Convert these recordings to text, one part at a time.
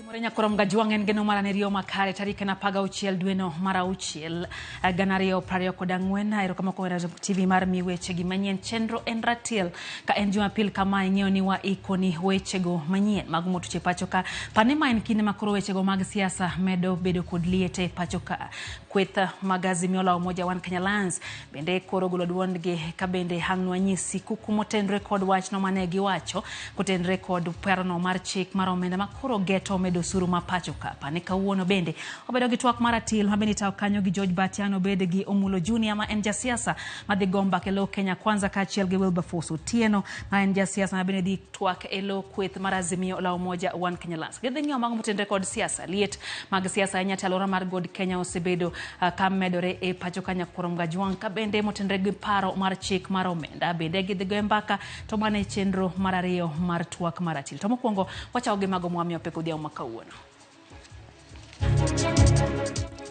Oimore nyakorom Gajwang' en geno mar ane makare tarik en 16 dweno mar auchiel 2024. Erokamano kuom hero TV mar mi wechegi manyien. Chenro en ratiel ka en Jumapil kama ing'eyo ni waikoni wechego manyien mag motuch e pacho ka. Pane ma en kinde ma koro wechego mag siasa medo bedo kod liete e pacho ka. Kweth mag Azimio la Umoja One Kenya Alliance bende koro golo duondgi ka bende hangnwa nyisi kuku motenre kod wachno mane giwacho kotenre kod parono mar chik mar omenda ma koro geto medo osuru ma pacho ka. Pane kawuono bende obedo gi twak mar atil ma bende itayo kanyo gi George Batiano obed gi Omulo Junior ma en jasiasa madhi go mbaka e lo Kenya Kwanza kaachiel gi Wilberforce Otieno ma en jasiasa ma bende dhi twak e lo kweth mar Azimio la Umoja One Kenya Alliance. Gidhi ng'iyo mago motenre kod siasa. Liet mag siasa ahinya e alwora mar God Kenya osebedo ka medore e pacho ka Nyakurom Gajwang' ka bende motenre gi paro mar chik mar omenda bende gidhi goyo mbaka to mano e chenro mar ariyo mar twak mar atil. To mokwongo wachako gi mago mwamiyo pek odhiambo ma kawuono.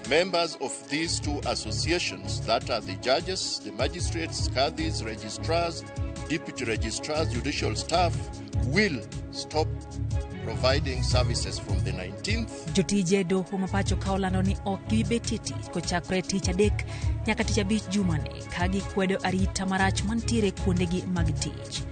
Members of these two associations, that are the judges, the magistrates, caddies, registrars, deputy registrars, judicial staff, will stop providing services from the 19th. Jotije doho ma pacho ka olando ni ok gibi betie tich kochakore tich adek nyaka tich abich jumani ka gikwedo arita marach mantiere kuondegi mag tich.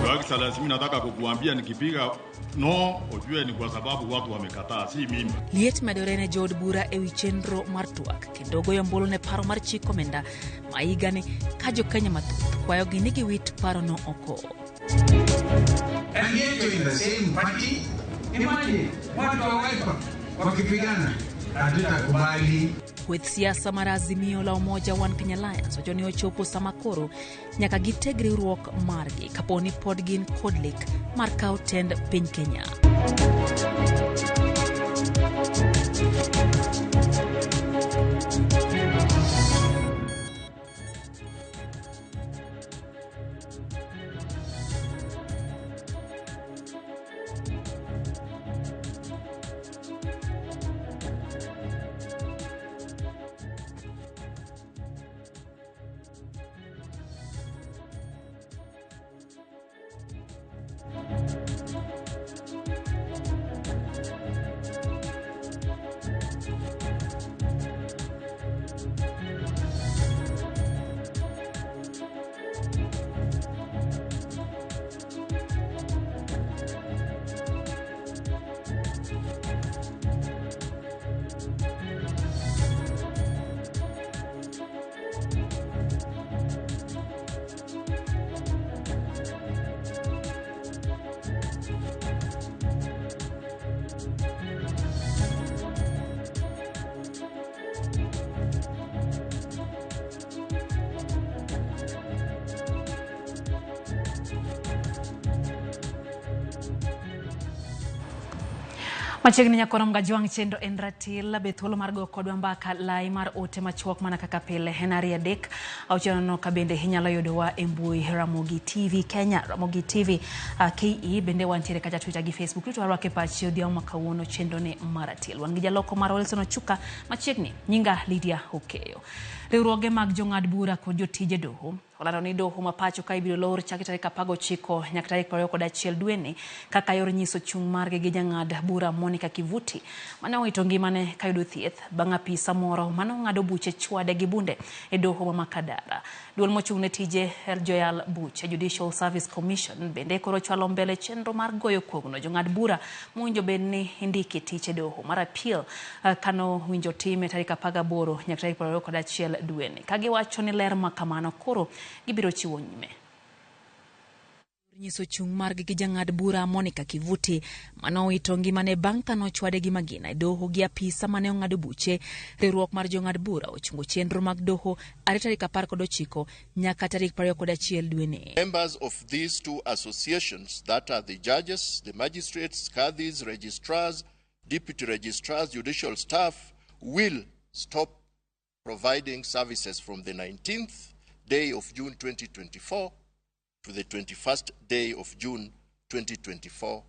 Your Excellency, mimi nataka kukuambia nikipiga no, ujue ni kwa sababu watu wamekataa, si mimi. Liet medore ne jood bura ewi chenro mar twak kendo goyo ombulu ne paro mar chik omenda ma higani ka jokenya mathoth kwayogi ni giwit parono oko. And yet you're in the same party. Imagine watu wa Wiper wakipigana, hatutakubali. Kweth siasa mar Azimio la Umoja One Kenya Alliance wacho ni ochopo sama koro nyaka giteg riwruok margi kapo ni pod gin kod lek mar kawo tend piny Kenya. Machiegni nyakorom Gajwang' chenro en ratil be thuolo mar go kodwa mbaka lai mar ote machuok mana kaka pile en 2 3 6 0 ka bende inyalo yudowa e mbui Ramogi TV Kenya, Ramogi TV KE bende wantiere kacha Twitter gi Facebook. Duto warwake pachi odhiambo ma kawuono chenro ni mar atil. Wan gi jaloko mar Wilson Ochuka machiegni, nyinga Lydia Okeyo. Riwruoge mag jong'ad bura kod jotije doho olando ni doho ma pacho ka ibiro lor chakre tarik 19 nyaka tarik 21 dweni kaka yor nyiso chung' margi gi jang'ad bura Monica Kivuti mane owito ngimane kayudo thieth bang' apisa moro mane ong'ado buche chwade gi bunde e doho ma Makadara. Duol mochung' ne tije joyal buche Judicial Service Commission bende koro chwalo mbele chenro mar goyo kogno jong'ad bura mowinjo bed ni indiki tich e doho mar appeal kano winjo time tarik 18 nyaka tarik 21 dweni ka giwacho ni ler ma kamano koro gibiro chiwo nyime. Nyiso chung' margi gi jang'ad bura Monica Kivuti mane owito ngimane bang' kane ochwade gi magina e doho gi apisa mane ong'ado buche. Riwruok mar jong'ad bura ochungo chenro mag doho are tarik 19 nyaka tarik 21 dweni. Members of these two associations, that are the judges, the magistrates, caddies, registrars, deputy registrars, judicial staff, will stop providing services from the 19th day of June 2024 to the 21st day of June 2024,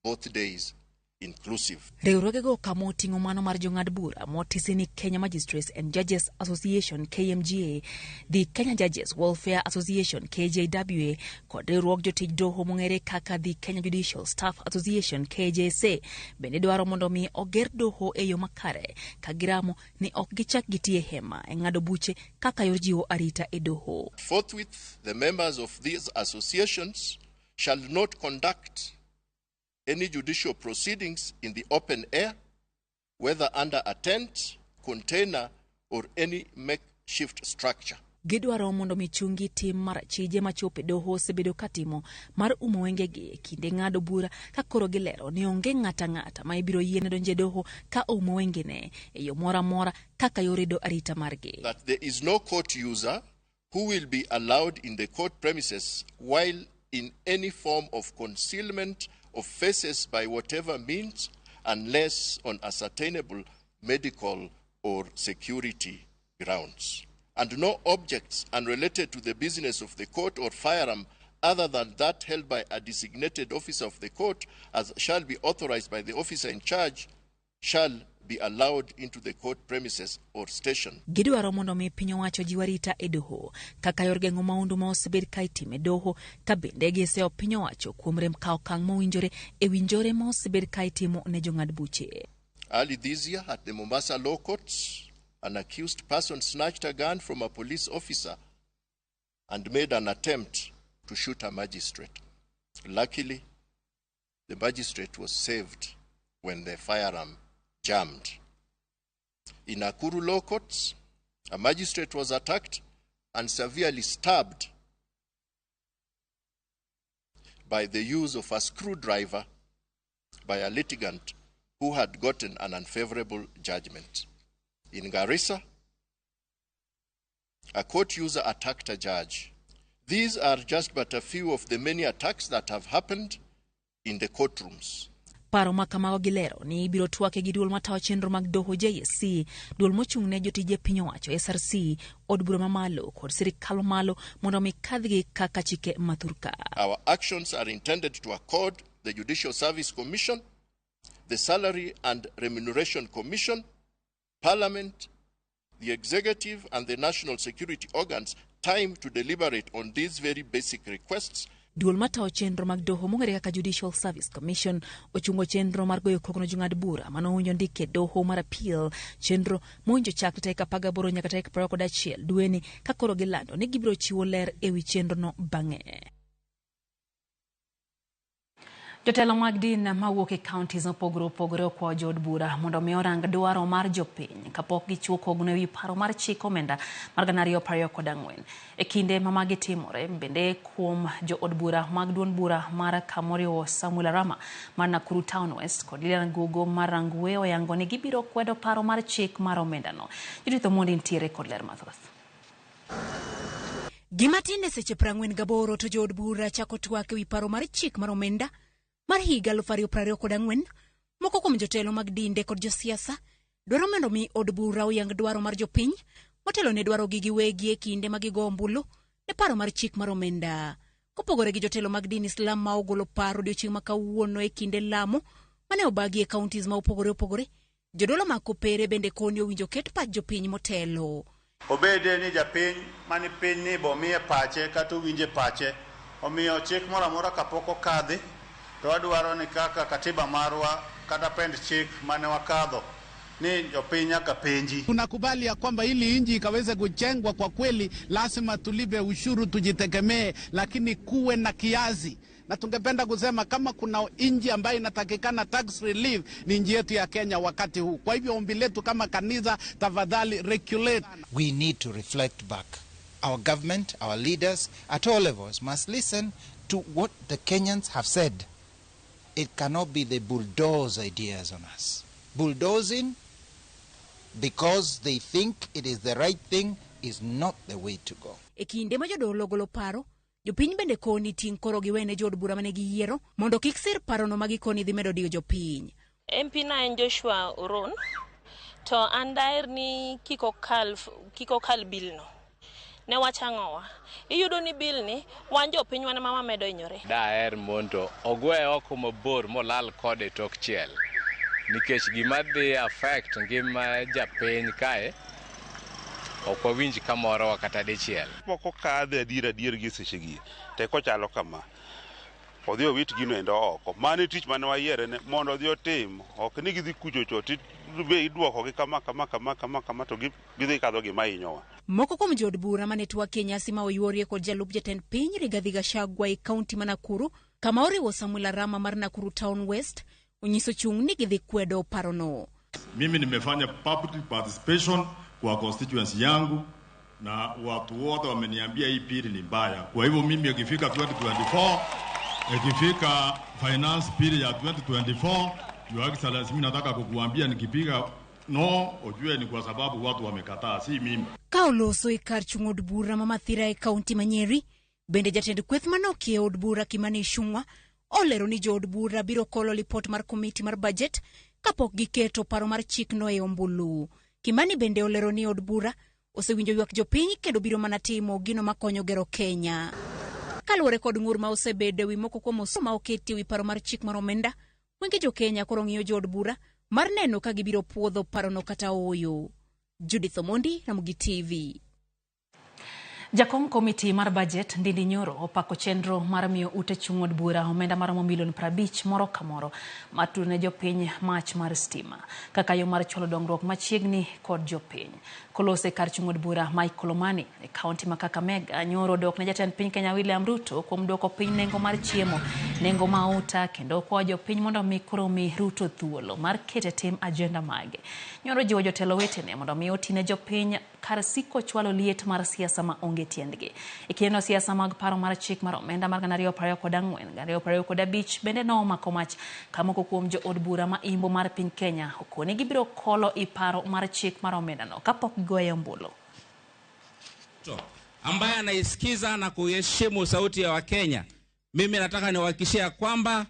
both days inclusive. Riwruogego kama oting'o mano mar jong'ad bura motisi ni Kenya Magistrates and Judges Association KMJA, the Kenya Judges Welfare Association KJWA kod riwruog jotij doho mong'ere kaka the Kenya Judicial Staff Association KJSA bende dwaro mondo mi oger doho e yo makare ka giramo ni ok gichak gitie hema e ng'ado buche kaka yor jiwo arita e doho. Forthwith, the members of these associations shall not conduct any judicial proceedings in the open air, whether under a tent, container, or any makeshift structure. Gidwaro mondo mi chungi tim mar achije machopo e doho osebedo katimo mar umo wengegi e kinde ng'ado bura ka koro gilero ni onge ng'ata ng'ata ma ibiro yiene donjo e doho ka oumo wengene e yo moro amora kaka yor rido arita margi. That there is no court user who will be allowed in the court premises while in any form of concealment of faces by whatever means, unless on ascertainable medical or security grounds. And no objects unrelated to the business of the court or firearm other than that held by a designated officer of the court, as shall be authorized by the officer in charge, shall be allowed into the court premises or station. Gidwaro mondo mi piny owacho jiw arita e doho kaka yor geng'o maundu ma osebed ka itimo e doho ka bende giseyo piny owacho kuom rem kawo okang' mowinjore e winjore ma osebed ka itimo ne jong'ad buche. Early this year at the Mombasa Law Courts, an accused person snatched a gun from a police officer and made an attempt to shoot a magistrate. Luckily, the magistrate was saved when the firearm jammed. In Nakuru Law Courts, a magistrate was attacked and severely stabbed by the use of a screwdriver by a litigant who had gotten an unfavorable judgment. In Garissa, a court user attacked a judge. These are just but a few of the many attacks that have happened in the courtrooms. Paro ma kamago gilero ni ibiro twake gi duol matayo chenro mag doho JSC, duol mochung' ne jotije piny owacho SRC, od bura mamalo kod sirikal mamalo mondo mi kadhgi kaka chike mathurka. Our actions are intended to accord the Judicial Service Commission, the Salary and Remuneration Commission, Parliament, the Executive and the National Security organs time to deliberate on these very basic requests. Duol matayo chenro mag doho mong'ere kaka Judicial Service Commission ochungo chenro mar goyo koko ne jong'ad bura manowinjo ndike doho mar appeal, chenro mowinjo chakre tarik 18 nyaka tarik 21 dweni ka koro gilando ni gibiro chiwo ler ewi chenrono bang'e. Jotelo mag din mawuok e counties mopogore opogore okwayo jood bura mondo mi orang dwaro mar jopiny kapok gichiwo kogno ewi paro mar chik omenda mar 2024. E kinde ma magi timore, bende kuom jood bura mag duond bura mar kamoriwo Samuel Arama mar Nakuru Town West kod Lilian Gogo mar Rangwe oyango ni gibiro kwedo paro mar chik mar omendano. Judith Omondi nitiere kod ler mathoth. Gima tin e seche 48 to jood bura chako twak ewi paro mar chik mar omenda mar higa 2024, moko kuom jotelo mag dinde kod josiasa dwaro mondo mi od bura oyang dwaro mar jopiny motelo ne dwarogi giwegi e kinde ma gigo ombulu ne paro mar chik mar omenda. Kopogore gi jotelo mag din Islam ma ogolo paro odiochieng' ma kawuono e kinde lamo mane obagi e counties ma opogore opogore, jodolo mag kopere bende koni owinjo ket pach jopiny motelo. Obede ni japiny mani piny ni bo miye pache kata owinje pache, omiyo chik moro amora kapok okadhi to wadwaro ni kaka katiba marwa kata pend chik mane wakadho ni jopiny nyaka penji. Tunakubali ya kwamba ili nchi ikaweze kujengwa kwa kweli lazima tulipe ushuru, tujitegemee, lakini kuwe na kiasi. Na tungependa kusema kama kuna nchi ambayo inatakikana tax relief ni nchi yetu ya Kenya wakati huu. Kwa hivyo ombi letu kama kanisa, tafadhali regulate. We need to reflect back. Our government, our leaders at all levels must listen to what the Kenyans have said. It cannot be they bulldoze ideas on us. Bulldozing because they think it is the right thing is not the way to go. E kinde ma jodolo golo paro, jopiny bende koni ting' koro giwene jood bura mane giyiero mondo kik sir parono ma gikoni dhi medo diyo jopiny. MP na en Joshua Oron, to an daher ni kik okal bill no. Ne wachang'owa. Iyudo ni bill ni wan jopiny wan ema wamedo hinyore. Daher mondo ogwe oko mabor molal kode tok chiel. Nikech gima dhi affect ngima japiny kae ok wawinj kamoro kata dichiel. Pok okadhe adier adier gi sechegi teko chalo kama. Odhi owit gino endo oko. Mano e tich mane wayiere ne mondo odhi otim. Ok ni gidhi kuchocho to idwokogi kama kama kama kama kama to gidhi kadho gima hinyowa. Moko kuom jood bura mane twak e nyasi ma oyuorie kod jalup jatend piny Rigathi Gachagua e kaunti ma Nakuru kama oriwo Samuel Arama mar Nakuru Town West onyiso chung' ni gidhi kwedo parono. Mimi nimefanya public participation kwa constituency yangu na watu wote wameniambia hii bill ni mbaya. Kwa hivyo mimi ikifika 2024, ikifika finance bill ya 2024, Your Excellency, mimi nataka kukuambia nikipiga no, ujue ni kwa sababu watu wamekataa, si mimi. Ka oloso e kar chung' od bura ma Mathira e kaunti ma Nyeri, bende jatend kweth manokie e od bura Kimani Ichung'wa olero ni jood bura biro kolo lipot mar komiti mar budget kapok giketo paro mar chikno e ombulu. Kimani bende olero ni od bura osewinjo ywak jopiny kendo biro mana timo gino makonyo gero Kenya. Kaluwore kod ng'ur ma osebedo ewi moko kuom osuru ma oketi ewi paro mar chik mar omenda, wenge jo Kenya koro ng'iyo jood bura mar neno ka gibiro puodho parono kata ooyo. Judith Omondi, Ramogi TV. Jakom komiti mar budget Ndindi Nyoro opako chenro mar miyo ute chung' od bura omenda maromo milion 50 moro ka moro mar tudo ne jopiny mach mar stima kaka yo mar chwalo dongruok machiegni kod jopiny. Kolose kar chung' od bura ma Ikolomani e kaunti ma Kakamega, Nyoro odok ne jatend piny Kenya William Ruto kuom duoko piny nengo mar chiemo, nengo mauta kendo kwayo jopiny mondo mi koro mi Ruto thuolo mar keto tim agenda mage. Nyoro jiwo jotelo wetene mondo mi oti ne jopiny kar siko chwalo liet mar siasa ma onge tiendgi. E kindeno siasa mag paro mar chik mar omenda mar 2024, 2025 bende nomako mach ka moko kuom jood bura ma imbo mar piny Kenya okoni gibiro kolo i paro mar chik mar omendano kapok gigoye ombulu. Ambaye anaisikiza na kuheshimu sauti ya Wakenya, mimi nataka niwahakikishie kwamba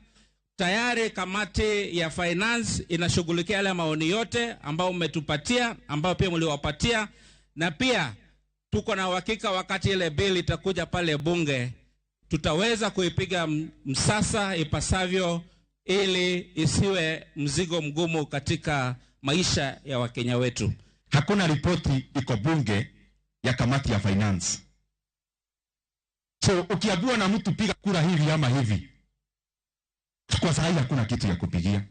tayari kamati ya finance inashughulikia yale maoni yote ambayo mmetupatia, ambayo pia mliwapatia, na pia tuko na uhakika wakati ile bill itakuja pale bunge tutaweza kuipiga msasa ipasavyo ili isiwe mzigo mgumu katika maisha ya Wakenya wetu. Hakuna ripoti iko bunge ya kamati ya finance. So ukiambiwa na mtu piga kura hivi ama hivi, kwa sababu hakuna kitu ya kupigia.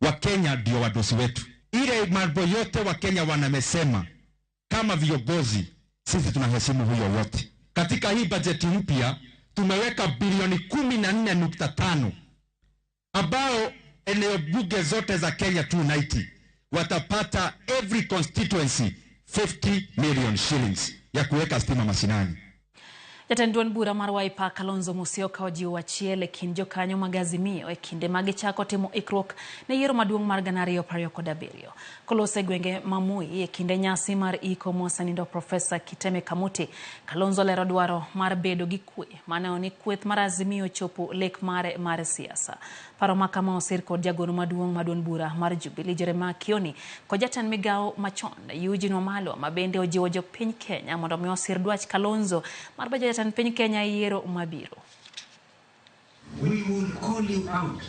Wakenya ndio wadosi wetu. Ile mambo yote Wakenya wanamesema kama viongozi, sisi tunaheshimu huyo wote. Katika hii bajeti mpya tumeweka bilioni 14.5 ambao eneo bunge zote za Kenya 290 watapata every constituency 50 million shillings ya kuweka stima mashinani. Jatend duond bura mar Wiper Kalonzo Musyoka ojiwo achiel e kind jokanyo mag Azimio e kinde ma gichako timo ikruok ne yiero maduong' mar 2027. Kolose e gwenge ma Moi e kinde nyasi mar iko mosenindo Profesa Kiteme Kamuti, Kalonzo lero dwaro mar bedo gi kwe maneno ni kweth mar Azimio chopo lek mare mar siasa. Paro ma kama osir kod jagoro maduong' mar duond bura mar Jubilee Jeremiah Kioni kod jatend migawo machon Eugene Wamalwa ma bende ojiwo jopiny Kenya mondo mi osir dwach Kalonzo mar bedo jatend piny Kenya e yiero mabiro. We will call you out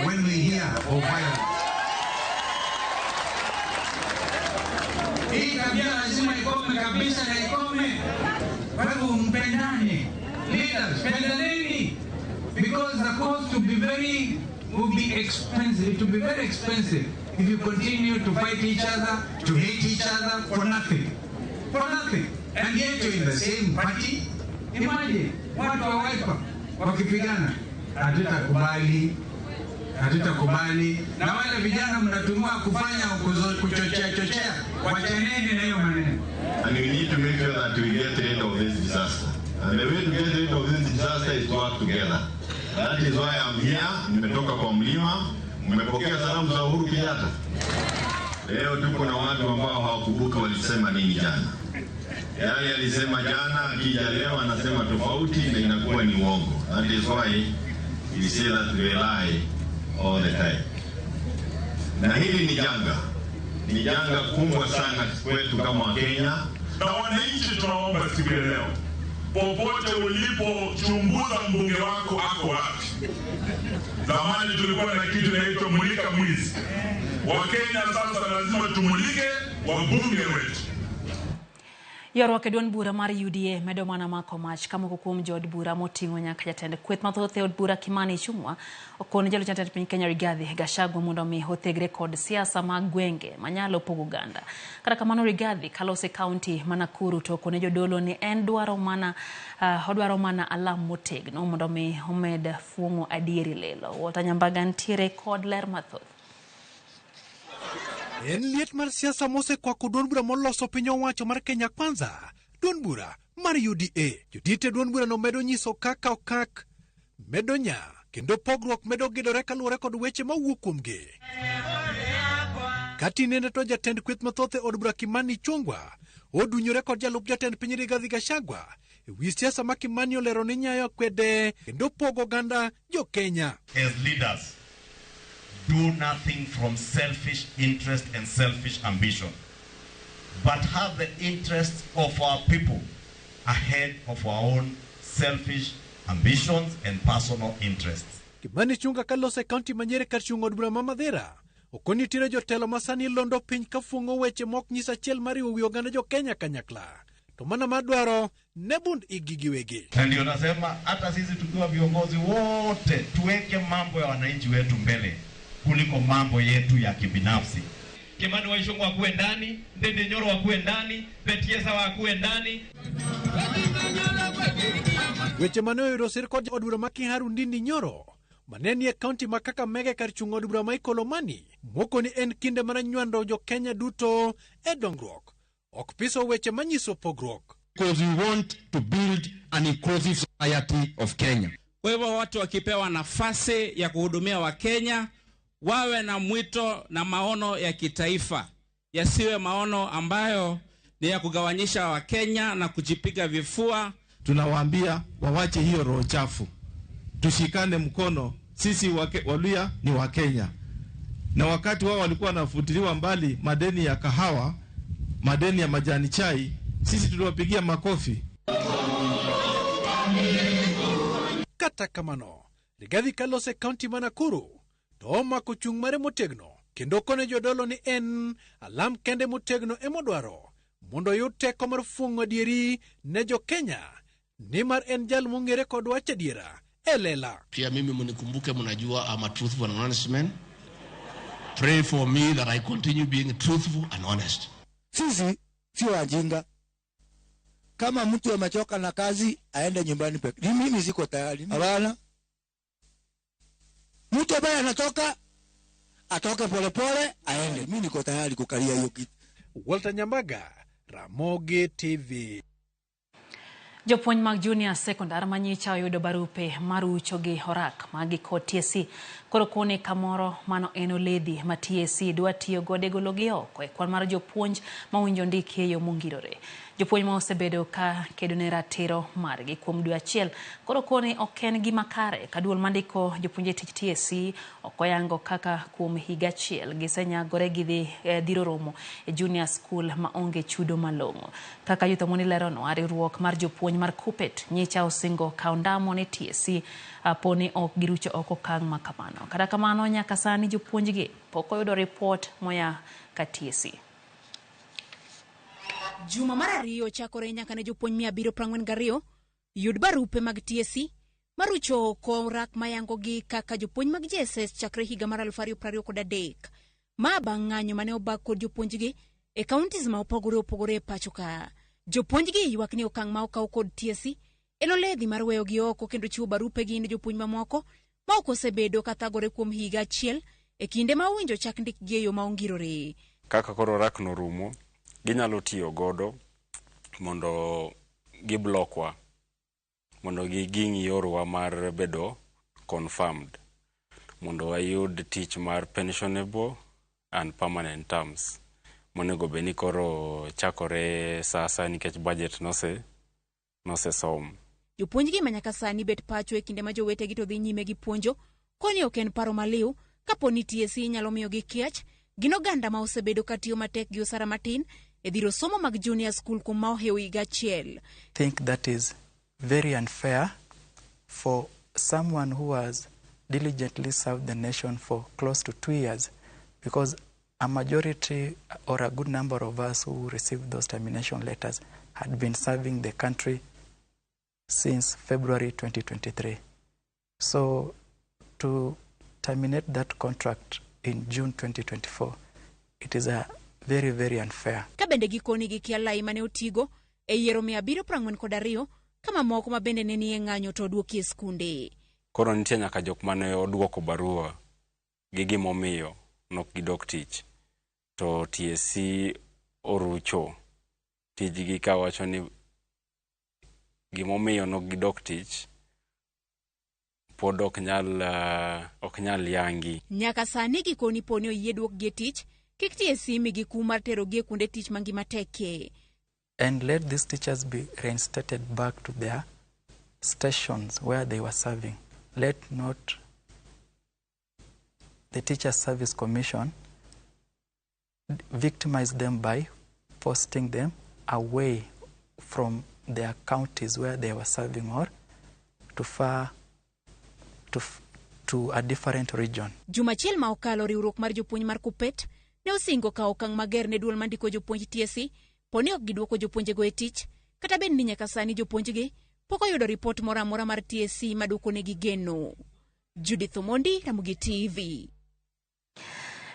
when we hear of violence. Hii tabia lazima ikome kabisa na ikome. Kwa hivyo mpendane. Leaders, pendaneni. Because the cost will be very will be expensive. It will be very expensive if you continue to fight each other, to hate each other for nothing. For nothing. And yet you're in the same party. Imagine watu wa Wiper wakipigana. Hatutakubali. Hatutakubali. Na wale vijana mnatumiwa kufanya kuchochea chochea, wachaneni na hiyo maneno. And we need to make sure that we get rid of this disaster. And the way to get rid of this disaster is to work together. That is why I'm here. Nimetoka kwa mlima. Mmepokea salamu za Uhuru Kenyatta. Leo tuko na watu ambao hawakumbuka walisema nini jana. Yale alisema jana, akija leo anasema tofauti na inakuwa ni uongo. That is why we say that we lie all the time. Na hili ni janga. Ni janga kubwa sana kwetu kama Wakenya. Na wananchi tunaomba siku ya leo, Popote ulipo, chunguza mbunge wako ako wapi. Zamani tulikuwa na kitu inaitwa mulika mwizi. Wakenya sasa lazima tumulike wabunge wetu. Ywaruok e duond bura mar UDA medo mana mako mach ka moko kuom jood bura moting'o nyaka jatend kweth mathoth e od bura Kimani Ichung'wa okone jalup jatend piny Kenya Rigathi Gachagua mondo mi othegre kod siasa mag gwenge manyalo pogo oganda. Kata kamano Rigathi kalose kaunti ma Nakuru to okone jodolo ni en dwaro mana odwaro mana alam motegno mondo mi omed fuong'o adieri lilo. Walter Nyambaga ntiere kod ler mathoth. En liet mar siasa mosekwako duond bura moloso piny owacho mar Kenya Kwanza, duond bura mar UDA. Jodit e duond burano medo nyiso kaka okak medo nya kendo pogruok medo gedore kaluwore kod weche mawuok kuomgi. Katinende to jatend kweth mathoth e od bura Kimani Ichung'wa odunyore kod jalup jatend piny Rigathi Gachagua e wi siasa ma Kimani olero ni nyayo akwede kendo pogo oganda jo Kenya. As leaders, do nothing from selfish interest and selfish ambition, but have the interests of our people ahead of our own selfish ambitions and personal interests. Kimani Ichung'wa kalose kaunti ma Nyeri kar chung' od bura ma Mathira okoni nitiere jotelo ma sani londo piny ka fuong'o weche mok nyis achiel mar riwo wi oganda jo Kenya kanyakla to mana madwaro ne bund igi giwegi. Na ndio nasema hata sisi tukiwa viongozi wote tuweke mambo ya wananchi wetu mbele kuliko mambo yetu ya kibinafsi. Kimani wa Ichung'wa akuwe ndani, Ndindi Nyoro akuwe ndani, Betiesa akuwe ndani. Weche mane oyudo sir kod od bura ma Kiharu Ndindi Nyoro mane nie kaunti ma Kakamega kar chung' od bura ma Ikolomani moko ni en kinde mar nywando jo Kenya duto e dongruok ok piso weche manyiso pogruok. Because we want to build an inclusive society of Kenya. Kwa hivyo watu wakipewa nafasi ya kuhudumia Wakenya wawe na mwito na maono ya kitaifa, yasiwe maono ambayo ni ya kugawanyisha Wakenya na kujipiga vifua. Tunawaambia wawache hiyo roho chafu, tushikane mkono. Sisi Waluya ni Wakenya, na wakati wao walikuwa wanafutiliwa mbali madeni ya kahawa, madeni ya majani chai, sisi tuliwapigia makofi. Kata kamano, Rigathi kalose kaunti ma Nakuru to omako chung' mare motegno kendo kone jodolo ni en alam kende motegno emodwaro mondo oyud teko mar fuong'o adieri ne jo Kenya nimar en jal mong'ere kod wach adiera e lela. Pia mimi mnikumbuke, mnajua I'm a truthful and honest man. Pray for me that I continue being truthful and honest. Sisi sio wajinga. Kama mtu amechoka na kazi aende nyumbani peke. Ni mimi siko tayari. Hapana. Mtu ambaye anatoka atoke polepole aende. Mimi niko tayari kukalia hiyo kitu. Walter Nyambaga, Ramogi TV. Jopuonj mag junior secondary manyicha oyudo barupe marucho gi orak magi kod TSC koro kone kamoro mano en oledhi ma TSC dwa tiyo godo e golo gi oko e kwan mar jopuonj mawinjo ndiki e yo mongirore. Jopuonj ma osebedo ka kedo ne ratiro margi kuom dwe achiel koro kone ok en gima kare ka duol mandiko jopuonje tich TSC ok oyango kaka kuom higa achiel gisenyagore gi dhiro romo e junior school ma onge chudo malong'o. Kaka Yuth Omondi leronwa, riwruok mar jopuonj mar KUPPET nyicha osingo kawo ndamo ne TSC poni ok girucho oko okang' ma kamano. Kata kamano nyaka sani jopuonjgi pok oyudo ripot moya ka TSC. Juma mar ariyo chakore nyaka ne jopuonj 742 yud barupe mag TSC marucho oko orak mayangogi kaka jopuonj mag JSS chakre higa mar 2023. Ma bang' ng'anyo mane obag kod jopuonjgi e counties ma opogore opogore e pacho ka. Jopuonjgi ywak ni okang' ma okaw kod TSC en oledhi mar weyogi oko kendo chiwo barupegi ne jopuonj mamoko ma ok osebedo ka thagore kuom higa achiel e kinde ma owinjo chak ndikgi e yo ma ongirore. Kaka koro orak no rumo, ginyalo tiyo godo mondo giblokwa, mondo giging' yorwa mar bedo confirmed, mondo wayud tich mar pensionable and permanent terms. Monego bed ni koro chakore sasa nikech budget nosesom. Jopuonjgi ma nyaka sani bet pacho e kinde ma jowetegi to dhi nyime gi puonjo koni ok en paro maliw kapo ni TSC nyalo miyogi kiach. Gin oganda ma osebedo ka tiyo matek gi osara matin e dhiro somo mag junior school kuom ma ohewo higa achiel. Think that is very unfair for someone who has diligently served the nation for close to 2 years, because a majority or a good number of us who received those termination letters had been serving the country since February 2023. So to terminate that contract in June 2024, it is a very, very unfair. Ka bende gikoni gikia lai mane otigo e yiero 742 kama moko ma bende ne nie ng'anyo to oduoki e skunde. Koro nitie nyaka jok mane oduoko barua gi gimomiyo nok gidok tich, to TSC orucho tijgi kawacho ni gimomiyo nok gidok tich pod ok nyal yangi. Nyaka sani gikoni poni oyie duokgi e tich, kik TSC migi kum mar terogi e kuonde tich mangima tekie. And let these teachers be reinstated back to their stations where they were serving. Let not the Teacher Service Commission victimize them by posting them away from their counties where they were serving or to far to a different region. Juma achiel ma okalo, riwruok mar jopuonj mar Kupet ne osingo kawo okang' mager ne duol mandiko jopuonj TSC poni ok giduoko jopuonjego e tich, kata bed ni nyaka sani jopuonjgi pok oyudo ripot moro amora mar TSC maduokonegi geno. Judith Omondi, Ramogi TV.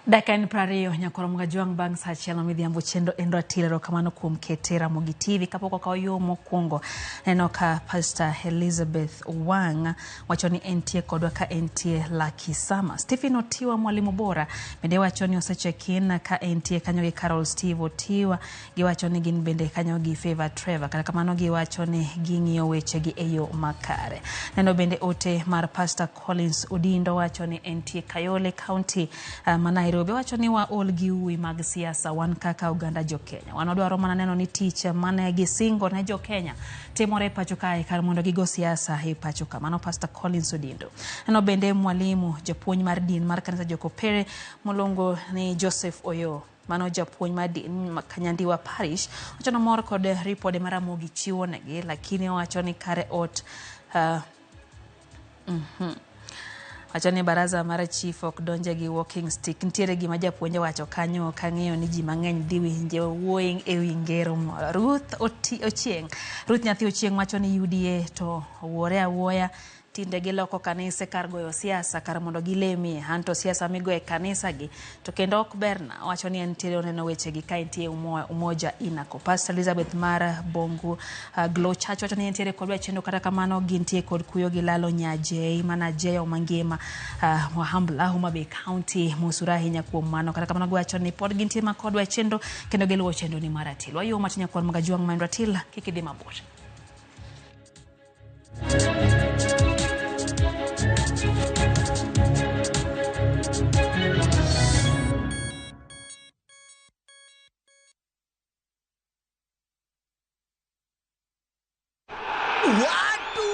Dakika en 20 nyakoro Mgajwang' bang' saa achiel midhiambo chenro en ratil. Erokamano kuom kete Ramogi TV. Kapok okawo yo mokwongo, neno ka Pastor Elizabeth Wang' wacho ni entie kodwa ka entie Lucky Sama. Stephen Otiwa mwalimu bora bende wacho ni osecheck-in ka entie kanyo gi Carol Steve Otiwa. Giwacho ni gin bende kanyo gi Favor Trevor. Kata kamano giwacho ni ging'iyo wechegi e yo makare. Neno bende ote mar Pastor Collins Odindo wacho ni entie Kayole County ma Nairobi. Wacho ni waol gi uwi mag siasa wan kaka oganda jo Kenya. Wan wadwaro mana neno ni tich mane gisingo ne jo Kenya timore e pacho kae kar mondo gigo siasa e pacho ka. Mano Pastor Collins Odindo. Neno bende mwalimu japuonj mar din mar kanisa Jokopere moluongo ni Joseph Oyo. Mano japuonj mar din Kanyandiwa Parish wacho ni mor kod ripode mar Ramogi chiwo negi, lakini owacho ni kare ot wacho ni baraza mar chief ok donje gi walking stick. Nitiere gima japuonj owacho kanyo kang'eyo ni ji mang'eny dhi winje wuoyo e wi ngero moro. Ruth Ochieng', Ruth Nyathi Ochieng' wacho ni UDA to owuore awuoya, tinde giloko kanise kar goyo siasa kar mondo gilemie, anto siasa migoyo e kanisa gi to kendo ok berna. Wacho ni entiere oneno wechegi ka entie Umoja Inako. Pastor Elizabeth mar Bongu Glow Church wacho ni entiere kodwa chendo, kata kamano gintie kod kuyo gilalo nyajei mana jeyo mangima Wahambla Homa Bay County mosura ahinya kuom mano. Kata kamano giwacho ni pod gintie makodwa chendo kendo giluwo chendo ni mar Ratil. Wayo matinya kwan Magajuang' ma Ratil, kik idhi mabor. Watu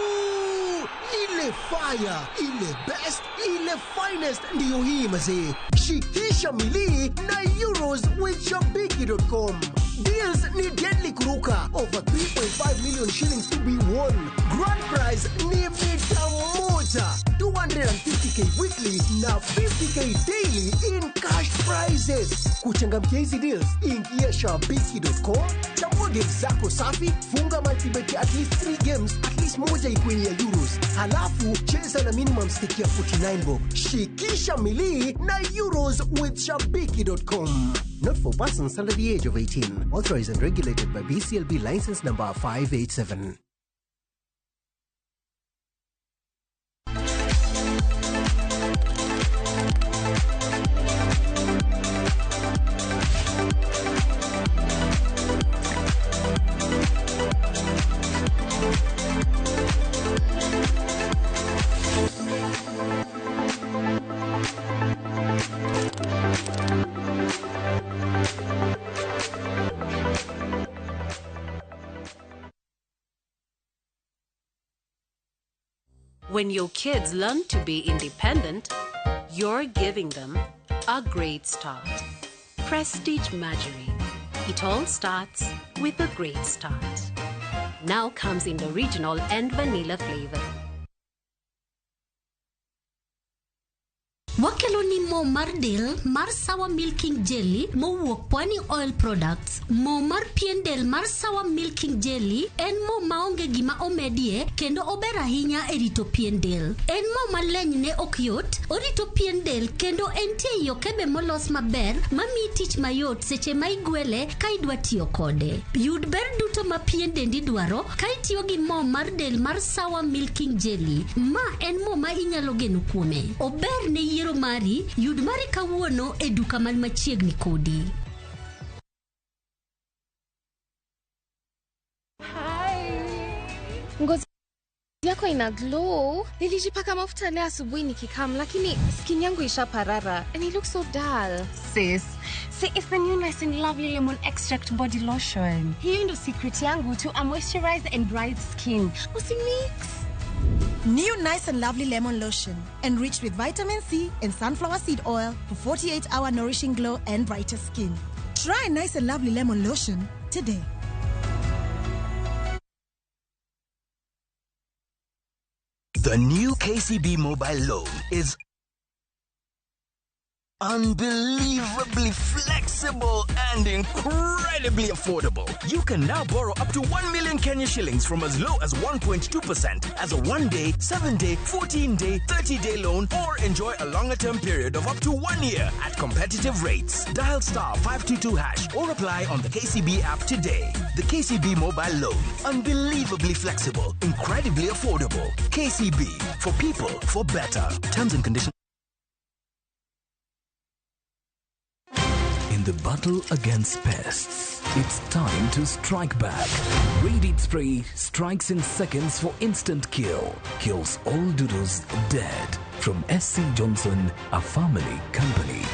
ile fire, ile best, ile finest ndiyo hii mazee. Shikisha milii na Euros with Shabiki.com. Deals ni deadly kuruka. Over 3.5 million shillings to be won. Grand prize ni mita moja, 250k weekly na 50k daily in cash prizes. Kuchangamkia hizi deals, ingia Shabiki.com, chagua games zako safi, funga multibet at least 3 games, at least moja ikuwe ya Euros. Halafu cheza na minimum stake ya 49 bob. Shikisha milii na Euros with Shabiki.com. Not for persons under the age of 18. Authorized and regulated by BCLB license number 587. When your kids learn to be independent, you're giving them a great start. Prestige Margarine. It all starts with a great start. Now comes in the original and vanilla flavor. Wakelo ni mo mar del mar Sawa Milking Jelly mowuok Pwani Oil Products. Mo mar pien del mar Sawa Milking Jelly en mo maonge gima omedie kendo ober ahinya e rito pien del. En mo maleny ne ok yot, orito pien del kendo entie ei okebe molos maber mamiyi tich mayot seche ma igwele ka idwa tiyo kode. Yud ber duto ma pien dendi dwaro ka itiyo gi mo mar del mar Sawa Milking Jelly. Ma en mo ma inyalo geno kuome. Ober ne yiero mari, yud mari kawuono e duka man machiegni kodi. Ngozi yako ina glow. Nilijipaka mafuta leo asubuhi nikikam, lakini skin yangu ishaparara and it looks so dull. Sis, see, it's the new Nice and Lovely Lemon Extract Body Lotion. Hiyo ndo secret yangu to a moisturized and bright skin. Usimix. New Nice and Lovely Lemon Lotion, enriched with vitamin C and sunflower seed oil for 48-hour nourishing glow and brighter skin. Try Nice and Lovely Lemon Lotion today. The new KCB mobile loan is unbelievably flexible and incredibly affordable. You can now borrow up to 1 million Kenya shillings from as low as 1.2% as a 1-day, 7-day, 14-day, 30-day loan, or enjoy a longer-term period of up to 1 year at competitive rates. Dial star 522 hash or apply on the KCB app today. The KCB mobile loan. Unbelievably flexible, incredibly affordable. KCB, for people, for better. Terms and conditions. In the battle against pests, it's time to strike back. Raid Spray strikes in seconds for instant kill. Kills all doodles dead. From SC Johnson, a family company.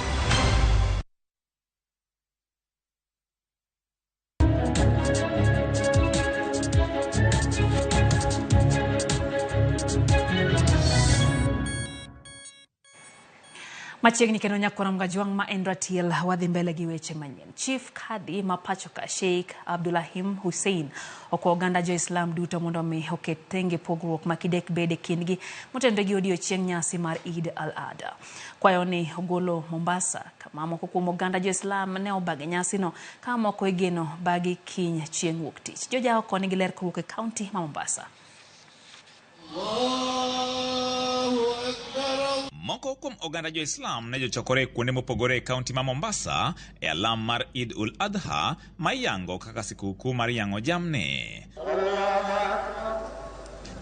Machiegni kendo nyakora Mgajwang' ma en Ratiel wadhi mbele gi weche manyien. Chief Kadhi ma pacho ka Sheikh Abdulahim Hussein okwa oganda jo-Islam duto mondo mi oket tenge pogruok ma kidek bede kindgi motenore gi odiochieng' nyasi mar Eid al-Adha. Kwayo ni ogolo Mombasa kama moko kuom oganda jo-Islam ne obage nyasino ka moko igeno bagi kiny chieng' wuok tich. Joja oko nigi ler kowuok e kaunti ma Mombasa. Moko kuom oganda jo-Islam ne jochokore kuonde mopogore e kaunti ma Mombasa e alam mar Eid ul-Adha ma iyango kaka sikukuu mar yang'o jamni.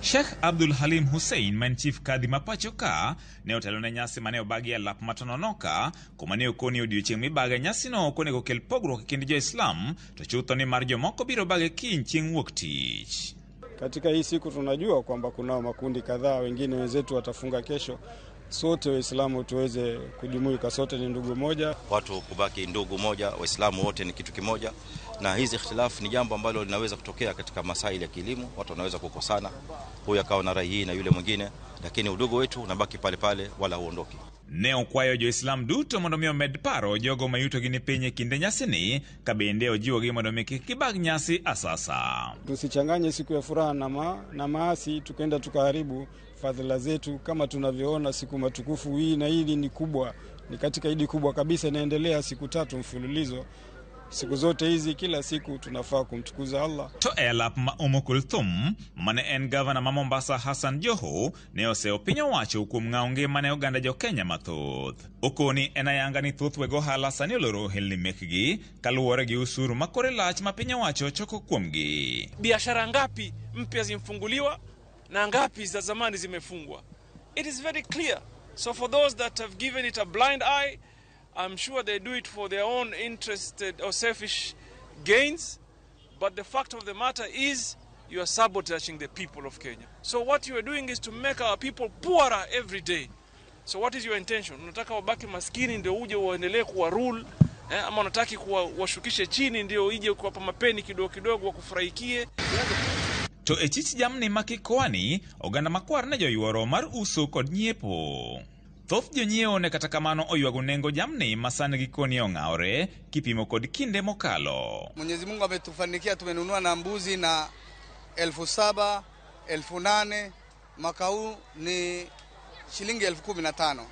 Sheikh Abdul Halim Hussein ma en chief kadhi ma pacho ka ne otelo ne nyasi mane obagi e lap matononoka kuma ne okoni odiochieng' mibage nyasino ok onego kel pogruok e kind jo-Islam to chutho ni mar jomoko biro bage kiny chieng' wuok tich. Katika hii siku tunajua kwamba kunao makundi kadhaa, wengine wenzetu watafunga kesho. Sote Waislamu tuweze kujumuika, sote ni ndugu moja. Watu kubaki ndugu moja, Waislamu wote ni kitu kimoja, na hizi ikhtilafu ni jambo ambalo linaweza kutokea katika masaili ya kielimu. Watu wanaweza kukosana, huyu akawa na rai hii na yule mwingine, lakini udugu wetu unabaki pale pale, wala huondoki. Ne okwayo jo-Islam duto mondo mi omed paro jogo ma yutogi ni piny e kinde nyasini ka bende ojiwogi mondo mi kik gibag nyasi asasa. Tusichanganye siku ya furaha na maasi, tukaenda tukaharibu fadhila zetu. Kama tunavyoona siku matukufu hii na hili ni kubwa, ni katika idi kubwa kabisa, inaendelea siku tatu mfululizo. Siku zote hizi kila siku tunafaa kumtukuza Allah. To e lap ma Umm Kulthum mane en gavana ma Mombasa Hassan Joho ne oseyo piny owacho kuom ng'awo ngima ne oganda jo-Kenya mathoth. Okoni en ayanga ni thoth weg ohala sani oloro ohelni mekgi kaluwore gi usuru ma kore lach ma piny owacho choko kuomgi. Biashara ngapi mpya zimfunguliwa na ngapi za zamani zimefungwa? It is very clear. So for those that have given it a blind eye, I'm sure they do it for their own interested or selfish gains, but the fact of the matter is you are sabotaging the people of Kenya. So what you are doing is to make our people poorer every day. So what is your intention? Unataka wabaki maskini ndio uje uendelee kuwa rule, ama unataka kuwashukishe chini ndio ije kuwapa mapeni kidogo kidogo wakufurahikie? To e chich jamni ma Kikoani, oganda makwar ne joyuoro mar uso kod nyiepo. Thoth jonyiewo ne kata kamano oywago nengo jamni ma sani gikoni ong'awore kipimo kod kinde mokalo. Mwenyezi Mungu ametufanikia, tumenunua na mbuzi na 7,000, 8,000, mwaka huu ni shilingi 15,000.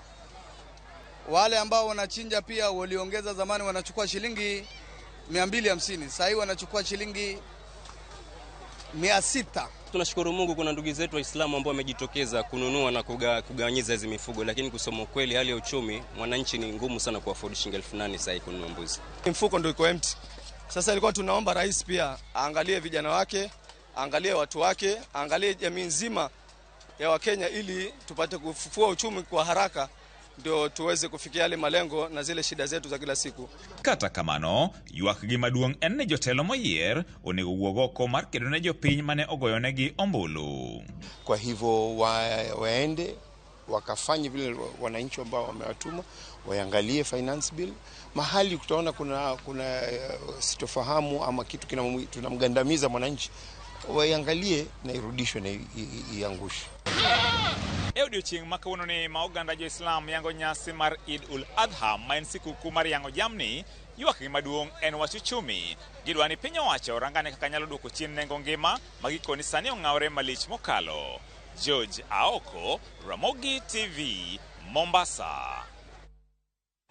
Wale ambao wanachinja pia waliongeza, zamani wanachukua shilingi 250, sasa hivi wanachukua shilingi 600. Tunashukuru Mungu kuna ndugu zetu Waislamu ambao wamejitokeza kununua na kugawanyiza hizi mifugo, lakini kusema kweli hali ya uchumi mwananchi ni ngumu sana kuafford shilingi 8,000 sasa kununua mbuzi. Mfuko ndio iko empty. Sasa ilikuwa tunaomba rais pia aangalie vijana wake, aangalie watu wake, aangalie jamii nzima ya Wakenya ili tupate kufufua uchumi kwa haraka ndio tuweze kufikia yale malengo na zile shida zetu za kila siku. Kata kamano, ywak gi maduong' en ni jotelo moyier onego wuog oko mar kedo ne jopiny mane ogoyonegi ombulu. Kwa hivyo waende wakafanye vile wananchi ambao wamewatuma, waangalie finance bill. Mahali kutaona kuna sitofahamu ama kitu tunamgandamiza mwananchi, waiangalie na irudishwe na iangushwe. E odiochieng' ma kawuono ni ma oganda jo-Islam yango nyasi mar Eid ul Adha ma en sikuku mar yang'o jamni, ywak gi maduong' en wach uchumi. Gidwa ni piny owacho orangane kaka nyalo duoko chien nengo ngima ma gikoni sani ong'awre malich mokalo. George Aoko, Ramogi TV, Mombasa.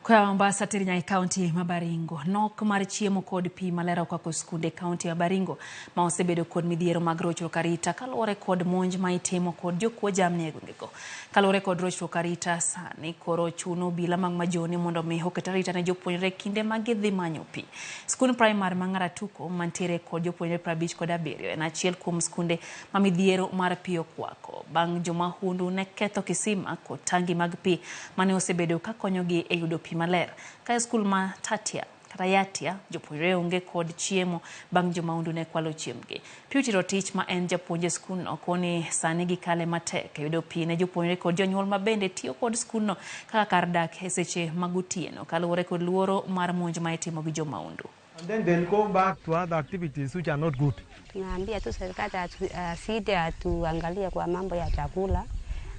Kwa Mombasa teri nyaka kaunti ma Baringo, nok mar chiemo kod pi maler okwako skunde kaunti ma Baringo ma osebedo kod midhiero mag rochruok arita kaluwore kod monj ma itimo kod jokuo jamni e gwengego. Kaluwore kod rochruok arita sani koro chuno obila mag majoni mondo mi oket arita ne jopuonjre kinde ma gidhi manyo pi. Skund primary ma Ng'aratuko mantiere kod jopuonjre 57 en achiel kuom skunde ma midhiero mar pi okwako bang' jomahundu ne ketho kisima kod tangi mag pi mane osebedo ka konyogi e yudo pi maler. Ka skul ma Tatia kata Yatia, jopuonjre onge kod chiemo bang' jomahundu ne kwalo chiembgi. Purity Rotich ma en japuonj e skundno koni sani gikale matek yudo pi ne jopuonjre kod jonyuol ma bende tiyo kod skundno kaka kar dak e seche mag otieno kaluwore kod luoro mar monj ma itimo gi jomahundu. And then they'll go back to other activities which are not good. Tunaambia tu serikali asije atuangalie kwa mambo ya chakula